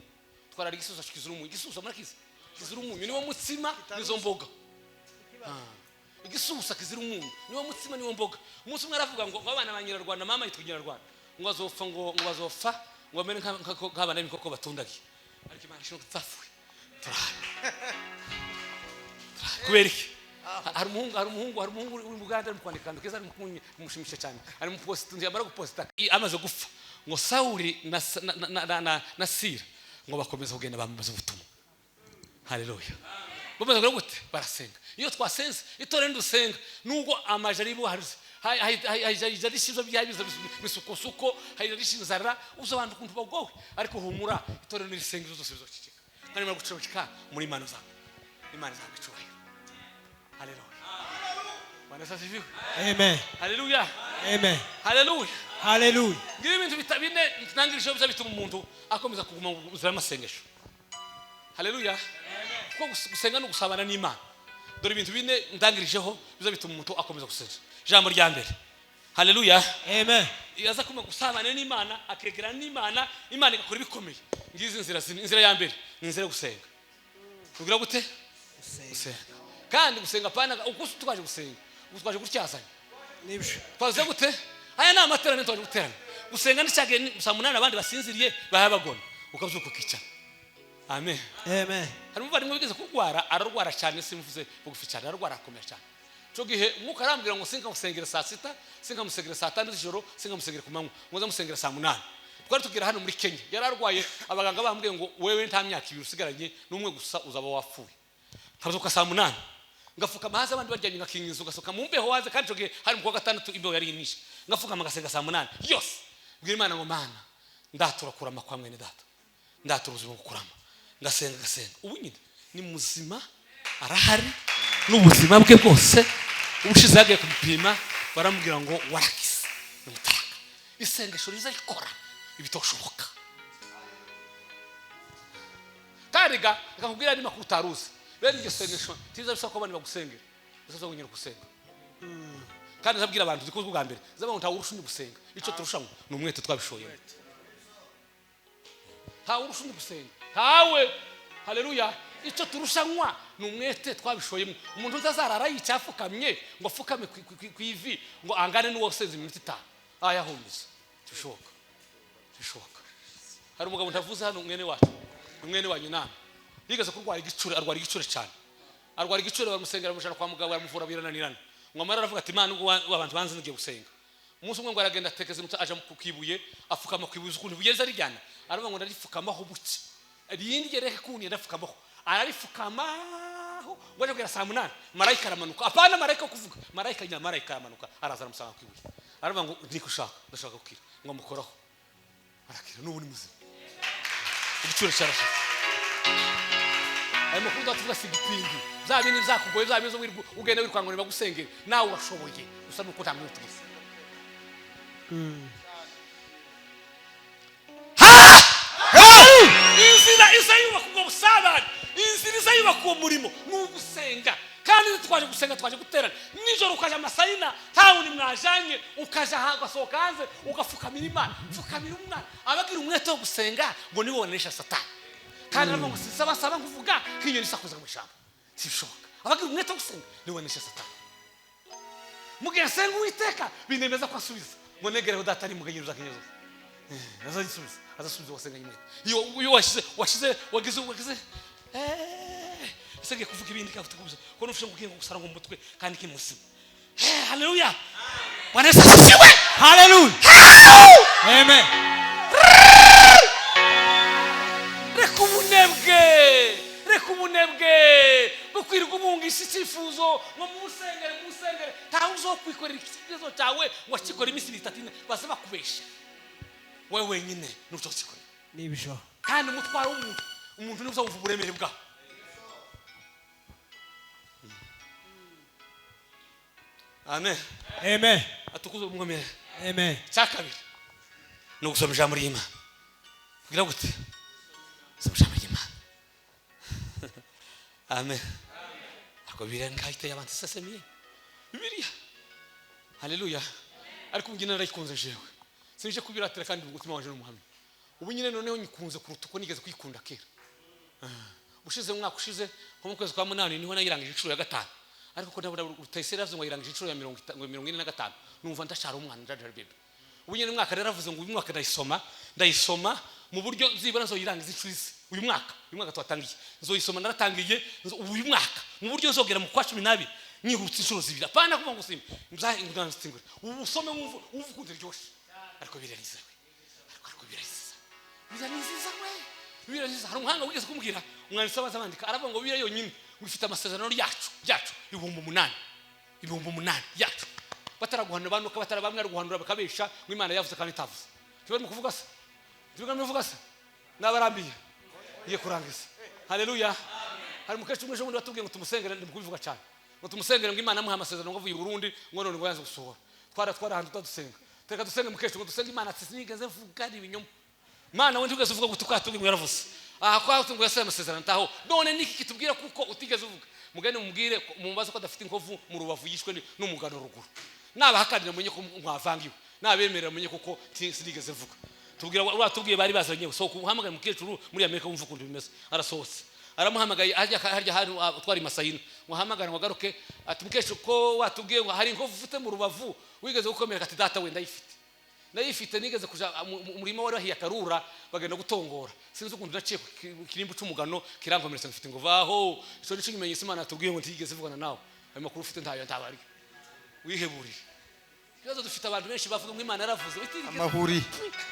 Twararira igisusa kizira umunyu. Igisusa murakizi? Kizira umunyu niwo mutsima nizo mboga. Igisusa kizira umunyu niwo mutsima niwo mboga. Umunsi umwe aravuga ngo abana ba Nyirarwanda, mama yitwa Nyirarwanda, ngo azopfa ngo bazopfa ngo bamere nk'abana b'ibikoko batundagiye. Ariko Imana ishobora kutapfuye. Turahari. Kubera iki? Hari umuhungu uri mu Buganda ari mu kwandika akantu keza, ari kumushimisha cyane. Ari mu post, yamara guposta amaze gupfa ngo Sawuli na Sira ngo bakomeza kugenda bamamaza ubutumwa. Haleluya. Bamaze kugira gute? Barasenga. Iyo twasenze itorero ndusenga nubwo amajaribu haruze hayijarishizo byabiza bisukosuko hayijarisha inzara uzo abantu kuntu bagowe, ariko humura itorero nirisenga zose bizocicika. Kandi mara gucicika muri Imana zawe. Imana zawe icubahiro. Haleluya. Bwana Yesu asifiwe. Amen. Haleluya. Amen. Haleluya. Hallelujah. Ngibi ibintu bine ntangirisho biza bituma umuntu akomeza kuguma mu buzima bw'amasengesho. Haleluya. Kuko gusenga no gusabana n'Imana. Dore ibintu bine ndangirijeho biza bituma umuntu akomeza gusenga. Ijambo rya mbere. Haleluya. Amen. Yaza kuma gusabana n'Imana, akegerana n'Imana, Imana igakora ibikomeye. Ngizi inzira zine. Inzira ya mbere ni inzira yo gusenga. Kugira gute? Gusenga. Kandi gusenga pana uko twaje gusenga, uko twaje gutyazanya. Nibyo. Twaze gute? Aya ni amateraniro twaje guterana. Gusenga ni cyagihe saa 8 abandi basinziriye bahabagona, ukabyuka ukicara. Amen. Amen. Hari umuvandimwe wigeze kurwara, ararwara cyane, simvuze bugufi cyane, ararwara akomeye cyane. Cyo gihe umwuka arambwira ngo sinkamusengera saa 6, sinkamusengera saa 5 z'ijoro, sinkamusengera ku manywa, ngo nzamusengera saa 8. Twari tugera hano muri Kenya, yararwaye, abaganga bambwiye ngo wewe nta myaka ibiri usigaranye, n'umwe gusa uzaba wapfuye. Nkabyuka saa 8, ngafukama hasi abandi baryamye, ngakinga inzu, ngasohoka mu mbeho hanze, kandi ico gihe hari mu kwa gatandatu imbeho yari inyinshi. Ngafukama ngasenga saa 8 yose. Mbwira Imana ngo Mana, ndatura kurama kwa mwene data, ndatura ubuzima bwo kurama. Ngasenga ngasenga, ubu nyine ni muzima, arahari n'ubuzima bwe bwose. Ubushize yagiye kumupima baramubwira ngo warakize, ni mutaka. Isengesho riza rikora ibitoshoboka. Kandi ga reka nkubwire andi makuru utaruzi. Bene iryo sengesho tiza bisaba ko abantu bagusengera, bisaba ko nyine gusenga. Kandi nzabwira abantu zikozwe bwa mbere, nzabona ngo ntawe urusha undi gusenga. Icyo turushanwa ni umwete twabishoyemo. Ntawe urusha undi gusenga, ntawe. Haleluya. Icyo turushanwa ni umwete twabishoyemo. Umuntu utazarara yicaye afukamye ngo afukame ku ivi ngo angane n'uwo wasenze iminota 5, ayahumiza. Bishoboka, bishoboka. Hari umugabo ntavuze hano, mwene wacu, mwene wanyu namwe, yigeze kurwara igicure, arwara igicure cyane, arwara igicure, baramusengera, baramujana kwa muganga, baramuvura birananirana. Ngo amara aravuga ati Imana, ubwo abantu banze ngiye gusenga. Umunsi umwe ngo aragenda atekeza umutwe, aja ku kibuye, afukama ku ibuye, ukuntu ibuye riza rijyana, aravuga ngo ndarifukamaho buke, rindi reka kunye ndafukamaho, ararifukamaho ngo aje kugera saa 8, marayika aramanuka. Apana marayika kuvuga, marayika nyina, marayika aramanuka, araza aramusanga ku ibuye, aravuga ngo ndikushaka, ndashaka gukira. Ngo amukoraho, arakira, n'ubu ni muzima. Igicuro cyarashize. Ayo makuru tuvuga si igipindi, bya bindi byakugoye, bya bindi wirirwa ugenda wirukanka ngo bagusengere, nawe urashoboye, gusa nuko nta mwete ugize. Inzira iza yubaka ubwo busabane, inzira iza yubaka uwo murimo ni ugusenga. Kandi twaje gusenga, twaje guterana nijoro, ukaja amasayina nta wundi mwajanye, ukaja ugasohoka hanze ugafukamira Imana, fukamira umwana. Abagira umwete wo gusenga ngo nibo banesha Satani. Kandi aravuga ngo sisaba saba nkuvuga nk'inyoni isakuza mu ishyamba, sibishoboka. Abagira umwete wo gusenga nibo banesha Satani. Mugihe asenga Uwiteka binemeza ko asubiza, ngo negereho data ari muganyiriza kinyezo, azasubiza, azasubiza wasenga nyine. Iyo washize wagize sege kuvuga ibindi kavuga kubuza ko nufishe kukinga gusara ngo mutwe kandi kimuzima. Haleluya. Bwana Yesu asifiwe. Haleluya. Amen. Reka ubunebwe, reka ubunebwe bwo kwirirwa ubungisha icyifuzo ngo musengere musengere, ntawe uzokwikorera ikibazo cyawe ngo akikore iminsi 3 baza bakubesha. Wewe wenyine n'utokikorera. Nibyo. Kandi umutwaro w'umuntu, umuntu niwe uzumva uburemere bwawo. Amen. Amen. Atukuzwe umwami. Amen. Cyakabiri ni ugusoma ijambo ry'Imana. Kugira gute? Soma ijambo ry'Imana. Amen. Ariko Bibiliya nkahita y'abantu isesemiye. Bibiliya. Haleluya. Ariko ubu nyine narayikunze jewe. Sinje kubiratira kandi umutima wanje n'umuhamya. Ubu nyine noneho nyikunze kuruta uko nigeze kuyikunda kera. Ushize umwaka ushize nko mu kwezi kwa 8 niho nayirangije inshuro ya 5. Ariko ko ndabona Rutayisire yavuze ngo ayirangije inshuro ya 45, numva ndashara umwana ndashara bebe. Ubu nyine umwaka rero avuze ngo uyu mwaka ndayisoma mu buryo nzibura nzoyirangiza inshuro izi. Uyu mwaka twatangiye nzoyisoma, naratangiye uyu mwaka mu buryo nzogera mu kwa 12 nyihutse inshuro 2. Apana kuvuga ngo simba nzayingura, ubu usome wumva ukuntu iryoshye. Ariko biraniza we, ariko biraniza, biraniza we, biraniza. Hari umuhanga wigeze kumbwira, umwanditsi waza bandika, aravuga ngo Bibiliya yonyine ifite amasezerano yacu 8,000, 8,000 yacu. Bataraguhanura banuka, batara bamwe ari guhanura bakabesha ngo Imana yavuze kandi itavuze. Tubari mu kuvuga se, tubari mu kuvuga se, nabarambiye ngiye kurangiza. Haleluya. Hari umukecuru umwe ejo bundi watubwiye ngo tumusengere, ndi kubivuga cyane. Ngo tumusengere ngo Imana amuhe amasezerano ngo avuye i Burundi, ngo none ngo yanze gusohora. Twara ahantu tutadusenga, reka dusenge mukecuru, ngo dusenge Imana. Ati sinigeze mvuga, ni ibinyoma. Mana we, ntigeze uvuga ngo tukatubwiye ngo yaravuze aha kwa ngo yasohoye amasezerano ntaho. None niki kitubwira kuko utigeze uvuga? Mugende mumubwire, mumubaze ko adafite inkovu mu rubavu, yishwe n'umugano ruguru. Nabahakanira mumenye ko mwavangiwe, nabemerera mumenye kuko sinigeze mvuga. Tubwira watubwiye bari bazanye. Sohoka uhamagaye umukecuru muri Amerika, wumva ukuntu bimeze. Arasohotse, aramuhamagaye harya harya hari twari Masayina, ngo ahamagare ngo agaruke. Ati mukecuru, ko watubwiye ngo hari inkovu ufite mu rubavu, wigeze gukomereka? Ati data we, ndayifite, ndayifite. Nigeze kuja mu murima wari wahiye akarura, bagenda gutongora, sinzi ukuntu naciye ku kirimbu c'umugano kirankomeretsa, ngifite ngo vaho. Ico nico kimenyetso Imana yatubwiye ngo ntigeze ivugana nawe. Ayo makuru ufite ntayo, ntabari wiheburire. Ibibazo dufite, abantu benshi bavuga ngo Imana yaravuze. Amahuri.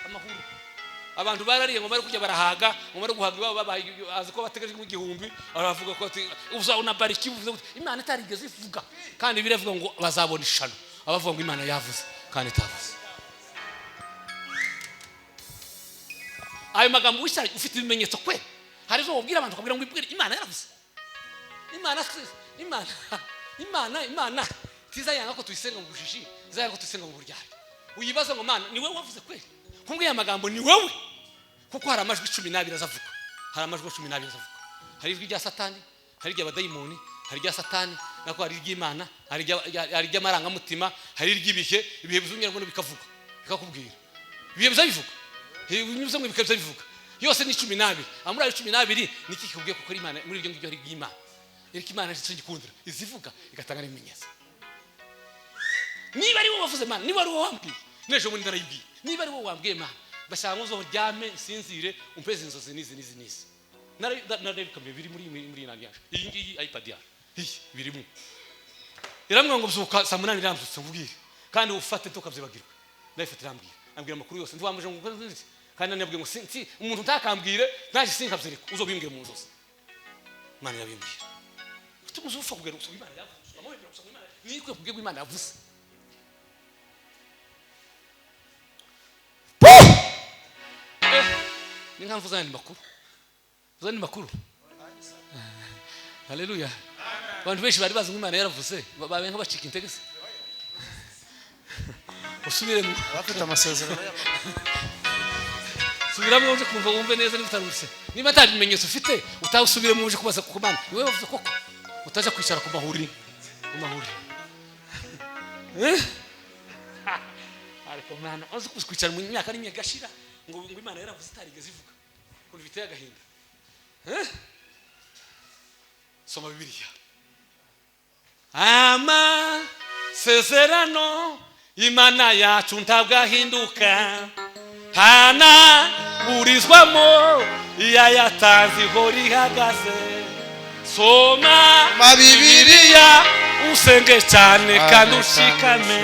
Amahuri. Abantu barariye ngo bari kujya barahaga, ngo bari guhaga iwabo, babaye azi ko bategereje nk'igihumbi. Aravuga ko ati uzabona bariki, uvuze gute? Imana itarigeze ivuga. Kandi biravuga ngo bazabona ishano abavuga ngo Imana yavuze kandi itavuze. Ayo magambo wishyira ufite ibimenyetso kwe? Hari izo wabwira abantu ukabwira ngo ibwire Imana yaravuze. Imana Imana Imana Imana tizayanga ko tuyisenga mu bujiji, izayanga ko tuyisenga mu buryarya. Uyibaza ngo Mana, ni wowe wavuze kweli? Kumbwiye amagambo ni wowe? Kuko hari amajwi 12 azavuga, hari amajwi 12 azavuga. Hari ijwi rya Satani, hari iry'abadayimoni, hari irya Satani nako, hari iry'Imana, hari iry'amarangamutima, hari iry'ibihe. Ibihe bizongera ngo bikavuga, bikakubwira. Ibihe bizabivuga, binyuze mu bikabiza bivuga. Yose ni 12. Muri ayo 12 niki kikubwiye kuko ari Imana? Muri ibyo ngibyo hari iry'Imana. Ariko Imana nicyo gikundira, izivuga igatanga n'ibimenyetso. Niba ari wowe wavuze Mana, niba ari wowe wambwiye n'ejo bundi narayibwiye, niba ari wowe wambwiye Mana, ndashaka ngo uzoryame nsinzire, umpeze inzozi n'izi n'izi n'izi. Narabikamye biri muri iyi nani yaje, iyi ngiyi iPad yaje, iyi birimo. Irambwira ngo byuka saa 8. Irambyutse nkubwire kandi ufate ntukabyibagirwe. Ndayifata, irambwira, ambwira amakuru yose. Ntiwambuje ngo ukore iki? Kandi nanabwiye ngo umuntu ntakambwire naje sinkabyereka, uzobimbwire mu nzozi. Imana irabimbwira. Tumuze upfa kubwira gusa Imana yavuze, amubwira gusa Imana ni kubwira ngo Imana yavuze. Ni nka mvuze andi makuru, mvuze andi makuru. Haleluya! Abantu benshi bari bazi ngo Imana yaravuze, babe nk'abacika intege se. Usubiremo. Abafite amasezerano yabo. Subiramo uje kumva, wumve neza niba utarutse. Niba nta bimenyetso ufite, utawusubiremo uje kubaza ku Mana ni wowe wavuze koko, utaja kwicara ku mahuri, ku mahuri. Eh? Ariko mwana uzi kwicara mu myaka n'imyaka igashira ngo Imana yaravuze itarigeze ivuga, ukuntu biteye agahinda. Eh? Soma Bibiliya. Amasezerano Imana yacu ntabwo ahinduka, ntana burizwamo, iya yatanze ihora ihagaze. Soma Ma Bibiliya. Bibiliya, usenge cyane kandi ushikame,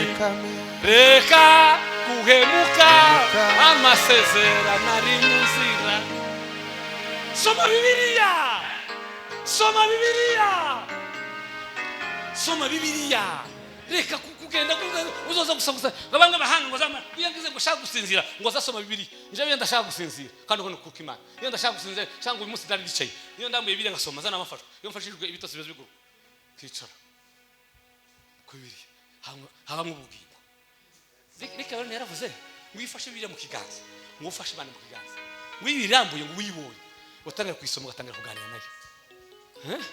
reka guhemuka, amasezerano ari mu nzira. Soma Bibiliya, soma Bibiliya, soma Bibiliya. Reka kugenda uzoza gusa gusa ngo bamwe bahanga ngo zama iyo ngize ngo shaka gusinzira ngo azasoma Bibiliya. Nje iyo ndashaka gusinzira kandi uko kuko Imana iyo ndashaka gusinzira cyangwa uyu munsi ndari nicaye, iyo ndambuye Bibiliya ngasoma zana amafasha, iyo mfashijwe ibitotsi biza biguruka kicara ku Bibiliya, habamo ubugingo. Reka rero yaravuze ngo iyo ufashe Bibiliya mu kiganza, ngo ufashe Imana mu kiganza, ngo iyo irambuye ngo uyibonye, utangira kuyisoma, ugatangira kuganira nayo. Eh?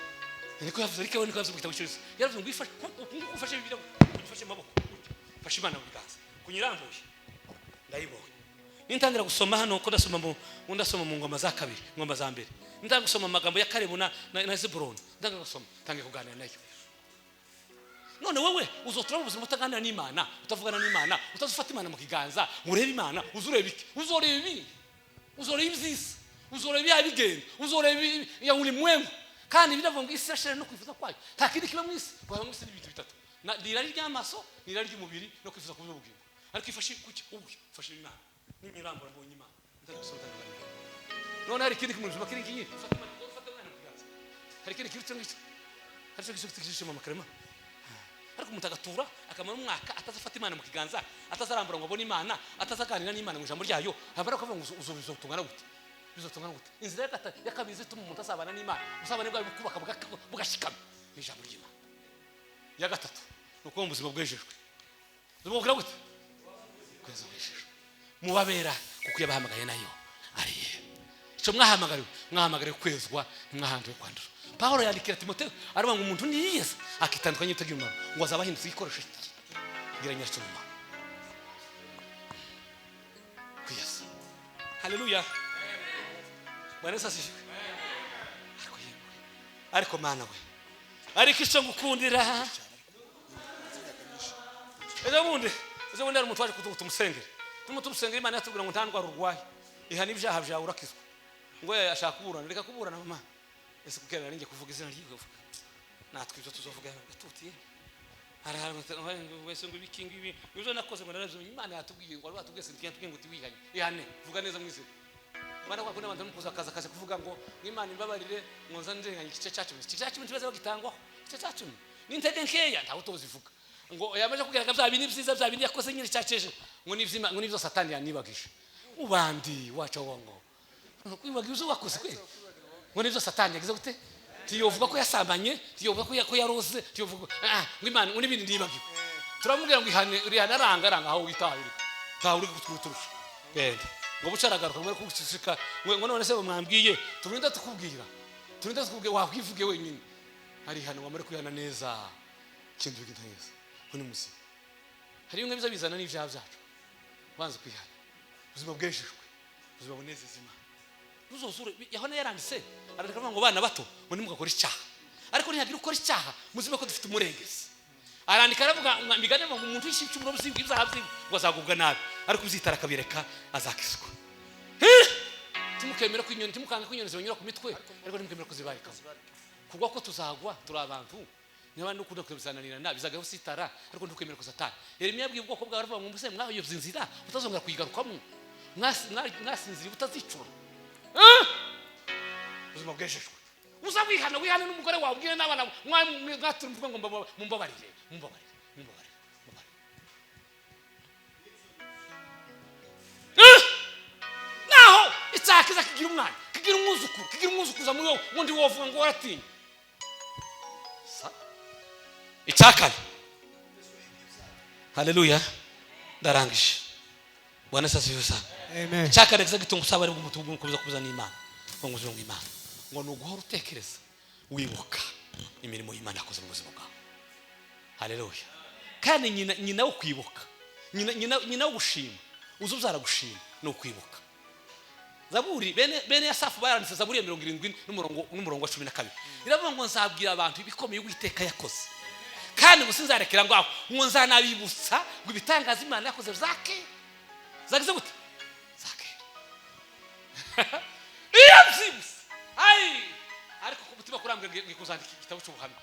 Niko yavuze. Ariko niko yavuze mu gitabo cyose. Yaravuze ngo ifashe nguko, ufashe Bibiliya, ufashe mu maboko gutya, ufashe Imana mu biganza kunyirambuye, ndayibonye. Nintangira gusoma hano ko ndasoma mu ngoma za kabiri, ngoma za mbere, nintangira gusoma amagambo ya Kalebu na Zebuloni, ntangira gusoma, ntangira kuganira nayo. None wowe uzotura mu buzima utaganira n'Imana, utavugana n'Imana, utazufata Imana mu kiganza ngo urebe Imana, uzureba iki? Uzoreba ibindi, uzoreba ibyiza, uzoreba ibyaha bigenda, uzoreba ya ulimwengu. Kandi biravuga ngo isi irashira no kwifuza kwayo. Nta kindi kiba mu isi. Guhaba mu isi ni ibintu bitatu: ni irari ry'amaso, ni irari ry'umubiri no kwifuza kuba ubugingo. Ariko ifashe kuki ubu ifashe Imana nimirambura, mbonye Imana, ndagasoma, ndaganira. None hari ikindi mu buzima kiri ngiyi? Fata Imana, fata Imana mu kiganza. Hari ikindi kiruta ngicyo? Hari icyo gishyushye mama Karema? Ariko umuntu agatura akamara umwaka atazafata Imana mu kiganza, atazarambura ngo abone Imana, atazaganira n'Imana mu ijambo ryayo, habara kuvuga ngo bizotungana gute? Bizotungana gute? Inzira ya kabiri ituma umuntu asabana n'Imana, usabane bwawe bukubaka, bugashikama, ni ijambo ry'Imana. Ya gatatu ni ukuba mu buzima bwejejwe. Ubuzima gute? Kweza bwejejwe, mubabera, kuko yabahamagaye nayo ari ye. Icyo mwahamagariwe, mwahamagariwe kwezwa, ntimwahamagariwe kwandura. Pawulo yandikira Timoteyo, aravuga ngo umuntu niyiyeza akitandukanya n'ibitagira umumaro, ngo azaba ahindutse igikoresho kigira nyiracyo umumaro. Kwiyeza. Haleluya! Bwana Yesu asifiwe. Ariko yemwe, ariko Mana we, ariko icyo ngukundira, ejo bundi hari umuntu waje kutugu tumusengere, turimo tumusengera, Imana yatubwira ngo nta ndwara urwaye, ihana ibyaha byawe urakizwa. Ngo ashaka kuburana. Reka kuburana mama. Ese kuko nari ngiye kuvuga izina ryiwe, natwe ibyo tuzovuga gatutiye hari wese ngo ibiki ngibi ibyo nakoze, ngo naravyo. Imana yatubwiye ngo batubwiye se yatubwiye ngo tiwihanye, ihane, vuga neza mwizina. Bana kwa kuna abantu mukuza kaza kaza kuvuga ngo Imana imbabarire, ngo nza ndenganya igice cya 10. Igice cya 10 ntibaza bagitangwaho. Igice cya 10 n'intege nkeya, ntawe utozivuga. Ngo yamaze kugira bya bindi byiza, bya bindi yakoze nyine cyaceje, ngo n'ivyima, ngo nivyo Satani yanibagije. Ubandi wacha wongo kwibaga ibyo wakoze kwe, ngo nivyo Satani yagize gute? Tiyovuga ko yasambanye, tiyovuga ko yaroze, tiyovuga ngo Imana, ngo n'ibindi nibagiwe. Turamubwira ngo ihane, urihane, aranga, aranga aho witahira, taha uri kuturusha, genda. Ngo buca aragaruka, ngo kugushika, ngo none se mwambwiye turinda tukubwira, turinda tukubwira, wakwivuge wenyine. Arihana, ngo amare kwihana neza, kintu bigenda neza, ngo ni muzima. Hari bimwe biza bizana n'ibyaha byacu. Banza kwihana, ubuzima bwejejwe, ubuzima bunezeza Imana. Ntuzosure. Yohana yaranditse, arandika avuga ngo bana bato, ngo ntimugakore icyaha, ariko nihagira ukora icyaha, muzime ko dufite umurengezi. Arandika aravuga imigani, avuga ngo umuntu wishe ibicumuro byiwe, ibyaha byiwe, ngo azagubwa nabi, ariko uzitara akabireka azakizwa. Timukemera ko inyoni, timukanga ko inyoni zibanyura ku mitwe, ariko ntimukemera ko zibarikamo. Kugwa ko tuzagwa, turi abantu, niba nukunda kubizananirana bizagaho usitara, ariko ntukemere ko Satani. Yeremiya yabwiye ubwoko bwawe, aravuga ngo mbese mwayobye inzira utazongera kuyigarukamo, mwasinziriye utazicura. Ubuzima bwejejwe, uza wihana, wihane n'umugore wawe, ubwire n'abana mwatura mvuga ngo mumbabarire, mumbabarire, mumbabarire, mumbabarire. Naho icyaha kiza kigira umwana, kigira umwuzukuru, kigira umwuzukuza muri wowe, ubundi wovuga ngo waratinya. Icya kane, haleluya, ndarangije. Bwana Yesu asifiwe sana. Amen. Icya kane kiza gituma usabane bw'umutungo gukomeza kubuza n'Imana, ngo ubuzima bw'Imana, ngo ni uguhora utekereza, wibuka imirimo y'Imana yakoze mu buzima bwawe. Haleluya! Kandi nyina wo kwibuka, nyina wo gushima, uzi ubyara gushima ni ukwibuka. Zaburi, bene Yasafu baranditse Zaburi ya 70 n'umurongo wa 12, iravuga ngo nzabwira abantu ibikomeye Uwiteka yakoze, kandi ngo sinzarekera ngo aho, ngo nzanabibutsa ngo ibitangaza Imana yakoze zake zagize gute? Zake. Iyo mbyibutse, ayi, ariko ku mutima kurambwira ngiye kuzandika igitabo cy'ubuhamya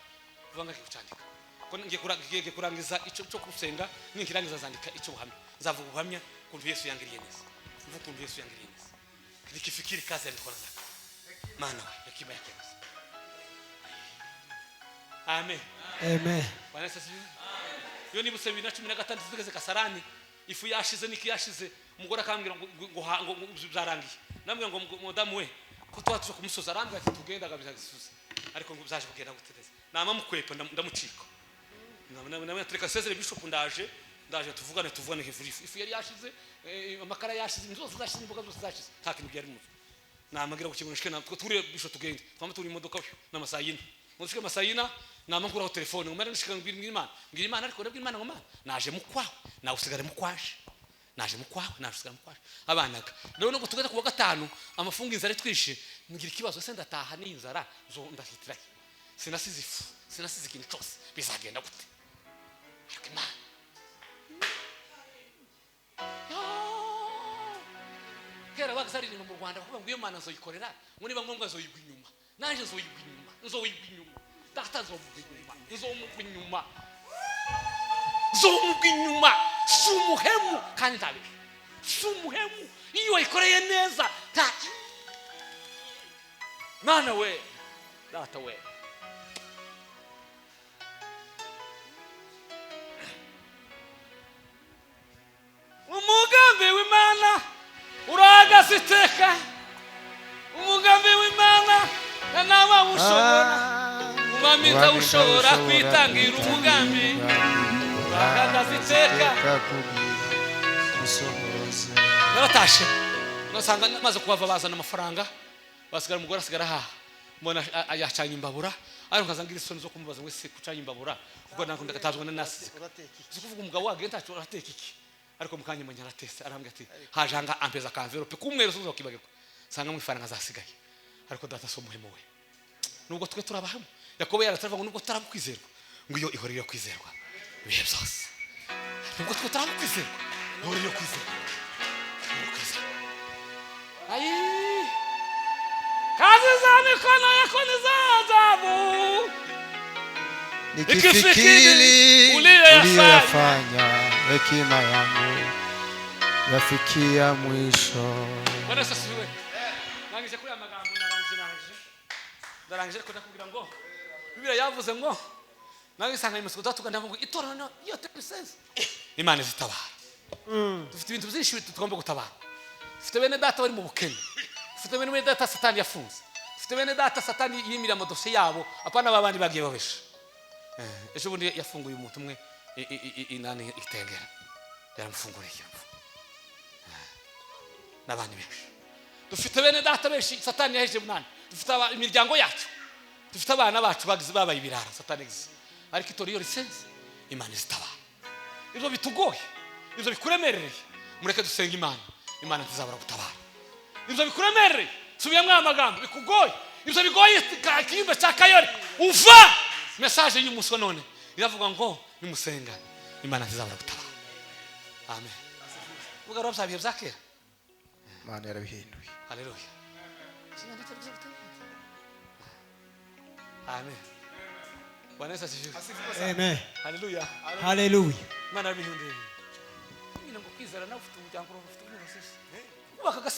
vuba, ngiye kucyandika ko ngiye kurangiza icyo cyo gusenga. Ninkirangiza nzandika icy'ubuhamya, nzavuga ubuhamya ukuntu Yesu yangiriye neza, mvuga ukuntu Yesu yangiriye neza, nikifikiri kazi ya mikono zake. Maana we hekima yake neza. Amen. Amen. Bwana Yesu asifiwe. Iyo nibutse 2016 tugeze Kasarani, ifu yashize niki yashize, umugore akambwira ngo byarangiye. Nambwira ngo mudamu we, ko tuba tuje kumusoza, arambwira ati tugendaga bizagisuza, ariko ngo byaje kugenda gutereza, nama mukwepa, ndamucika. Namwe sezere bishop, ndaje tuvugane ifu yari yashize, amakara yashize, inzu zose zashize, imboga zose zashize, nta kintu byari mu nzu. Namagira gukingo nshike na turiye bishop, tugende twama turi imodoka n'amasayina, ngo dushike amasayina, nama nkuraho telefone ngo mare nshika mbwira Imana, mbwira Imana, ariko ndabwira Imana ngo Mana, naje mu kwawe, nawe usigare mu kwaje, naje mu kwawe, naje usigare mu kwaje. Abanaga rero nubwo tugeze ku wa gatanu, amafungo, inzara itwishe, ngira ikibazo: ese ndataha n'inzara zo ndahitira he? Sinasize ifu, sinasize ikintu cyose, bizagenda gute? Ariko Imana. Yo! Kera bagasaririmba mu Rwanda bakuvuga ngo iyo Mana nzoyikorera, ngo niba ngombwa nzoyigwa inyuma. Naje nzoyigwa inyuma, nzoyigwa inyuma data, nzomugwa inyuma, nzomugwa inyuma, nzomugwa inyuma. Si umuhemu kandi ntabesha, si umuhemu iyo wayikoreye neza. Nta Mana we, data we. Umugambi w'Imana urahagaze iteka, umugambi w'Imana ntawawushobora. Umwami. Ubwami ntawushobora kwitangira umugambi, urahagaze iteka. Gusohoza. Naratashe, ngasanga maze kuhava bazana amafaranga, basigara umugore asigara ahaha, mbona yacanye imbabura, ariko nkaza ngira isoni zo kumubaza ngo ese kucanye imbabura, kuko ntabwo ndagatazwa nasize. Urateka iki? Uzi kuvuga umugabo wagenda ntacyo, urateka iki? Ariko mukanya mbonye aratese, arambwira ati haje anga ampeza ka enveloppe k'umweru, suza ukibagirwa, nsanga mu ifaranga zasigaye. Ariko data si umuhemu we, nubwo twe turabahemu. Yakobo yarataravuga ngo nubwo tutarabukwizerwa, ngo iyo ihora iyo kwizerwa ibihe byose. Nubwo twe tutarabukwizerwa, ihora iyo kwizerwa, ihora kwizerwa. Ayi, kazi za mikono yako ni za ajabu. Nikifikiri uliyoyafanya, uliyoyafanya, hekima yangu yafikia mwisho. Bwana Yesu asifiwe. Nangije kuri aya magambo, narangije, narangije, ndarangije. Ariko ndakubwira ngo Bibiliya yavuze ngo nawe insanganyamatsiko tuzatugana ngo itorero iyo tebisense Imana izitabara. Dufite ibintu byinshi tugomba gutabara. Dufite bene data bari mu bukene, dufite bene data Satani yafunze, dufite bene data Satani yimira amadosiye yabo, apana babandi bagiye babesha. Ejo bundi yafunguye umuntu umwe inani itengera, yaramufunguriye n'abandi benshi. Dufite bene data benshi Satani yaheje munani. Dufite imiryango yacu, dufite abana bacu bagize babaye ibirara Satani yagize. Ariko itora iyo risenze, Imana izitabara. Ibyo bitugoye, ibyo bikuremerereye, mureke dusenga Imana, Imana ntizabura gutabara. Ibyo bikuremerereye, subiyamo aya magambo, bikugoye, ibyo bigoye ikiyumba cya Kayore uva message y'umunsi wa none iravuga ngo nimusenga Imana ntizabura gutabara. Amen. Vuga rero bya bihe bya kera. Imana yarabihinduye. Haleluya. Amen. Bwana Yesu asifiwe. Amen. Haleluya. Hallelujah. Imana yarabihinduye. Nyine ngo kwizera nawe ufite umuryango, ufite ubuyobozi, kubaka agasi.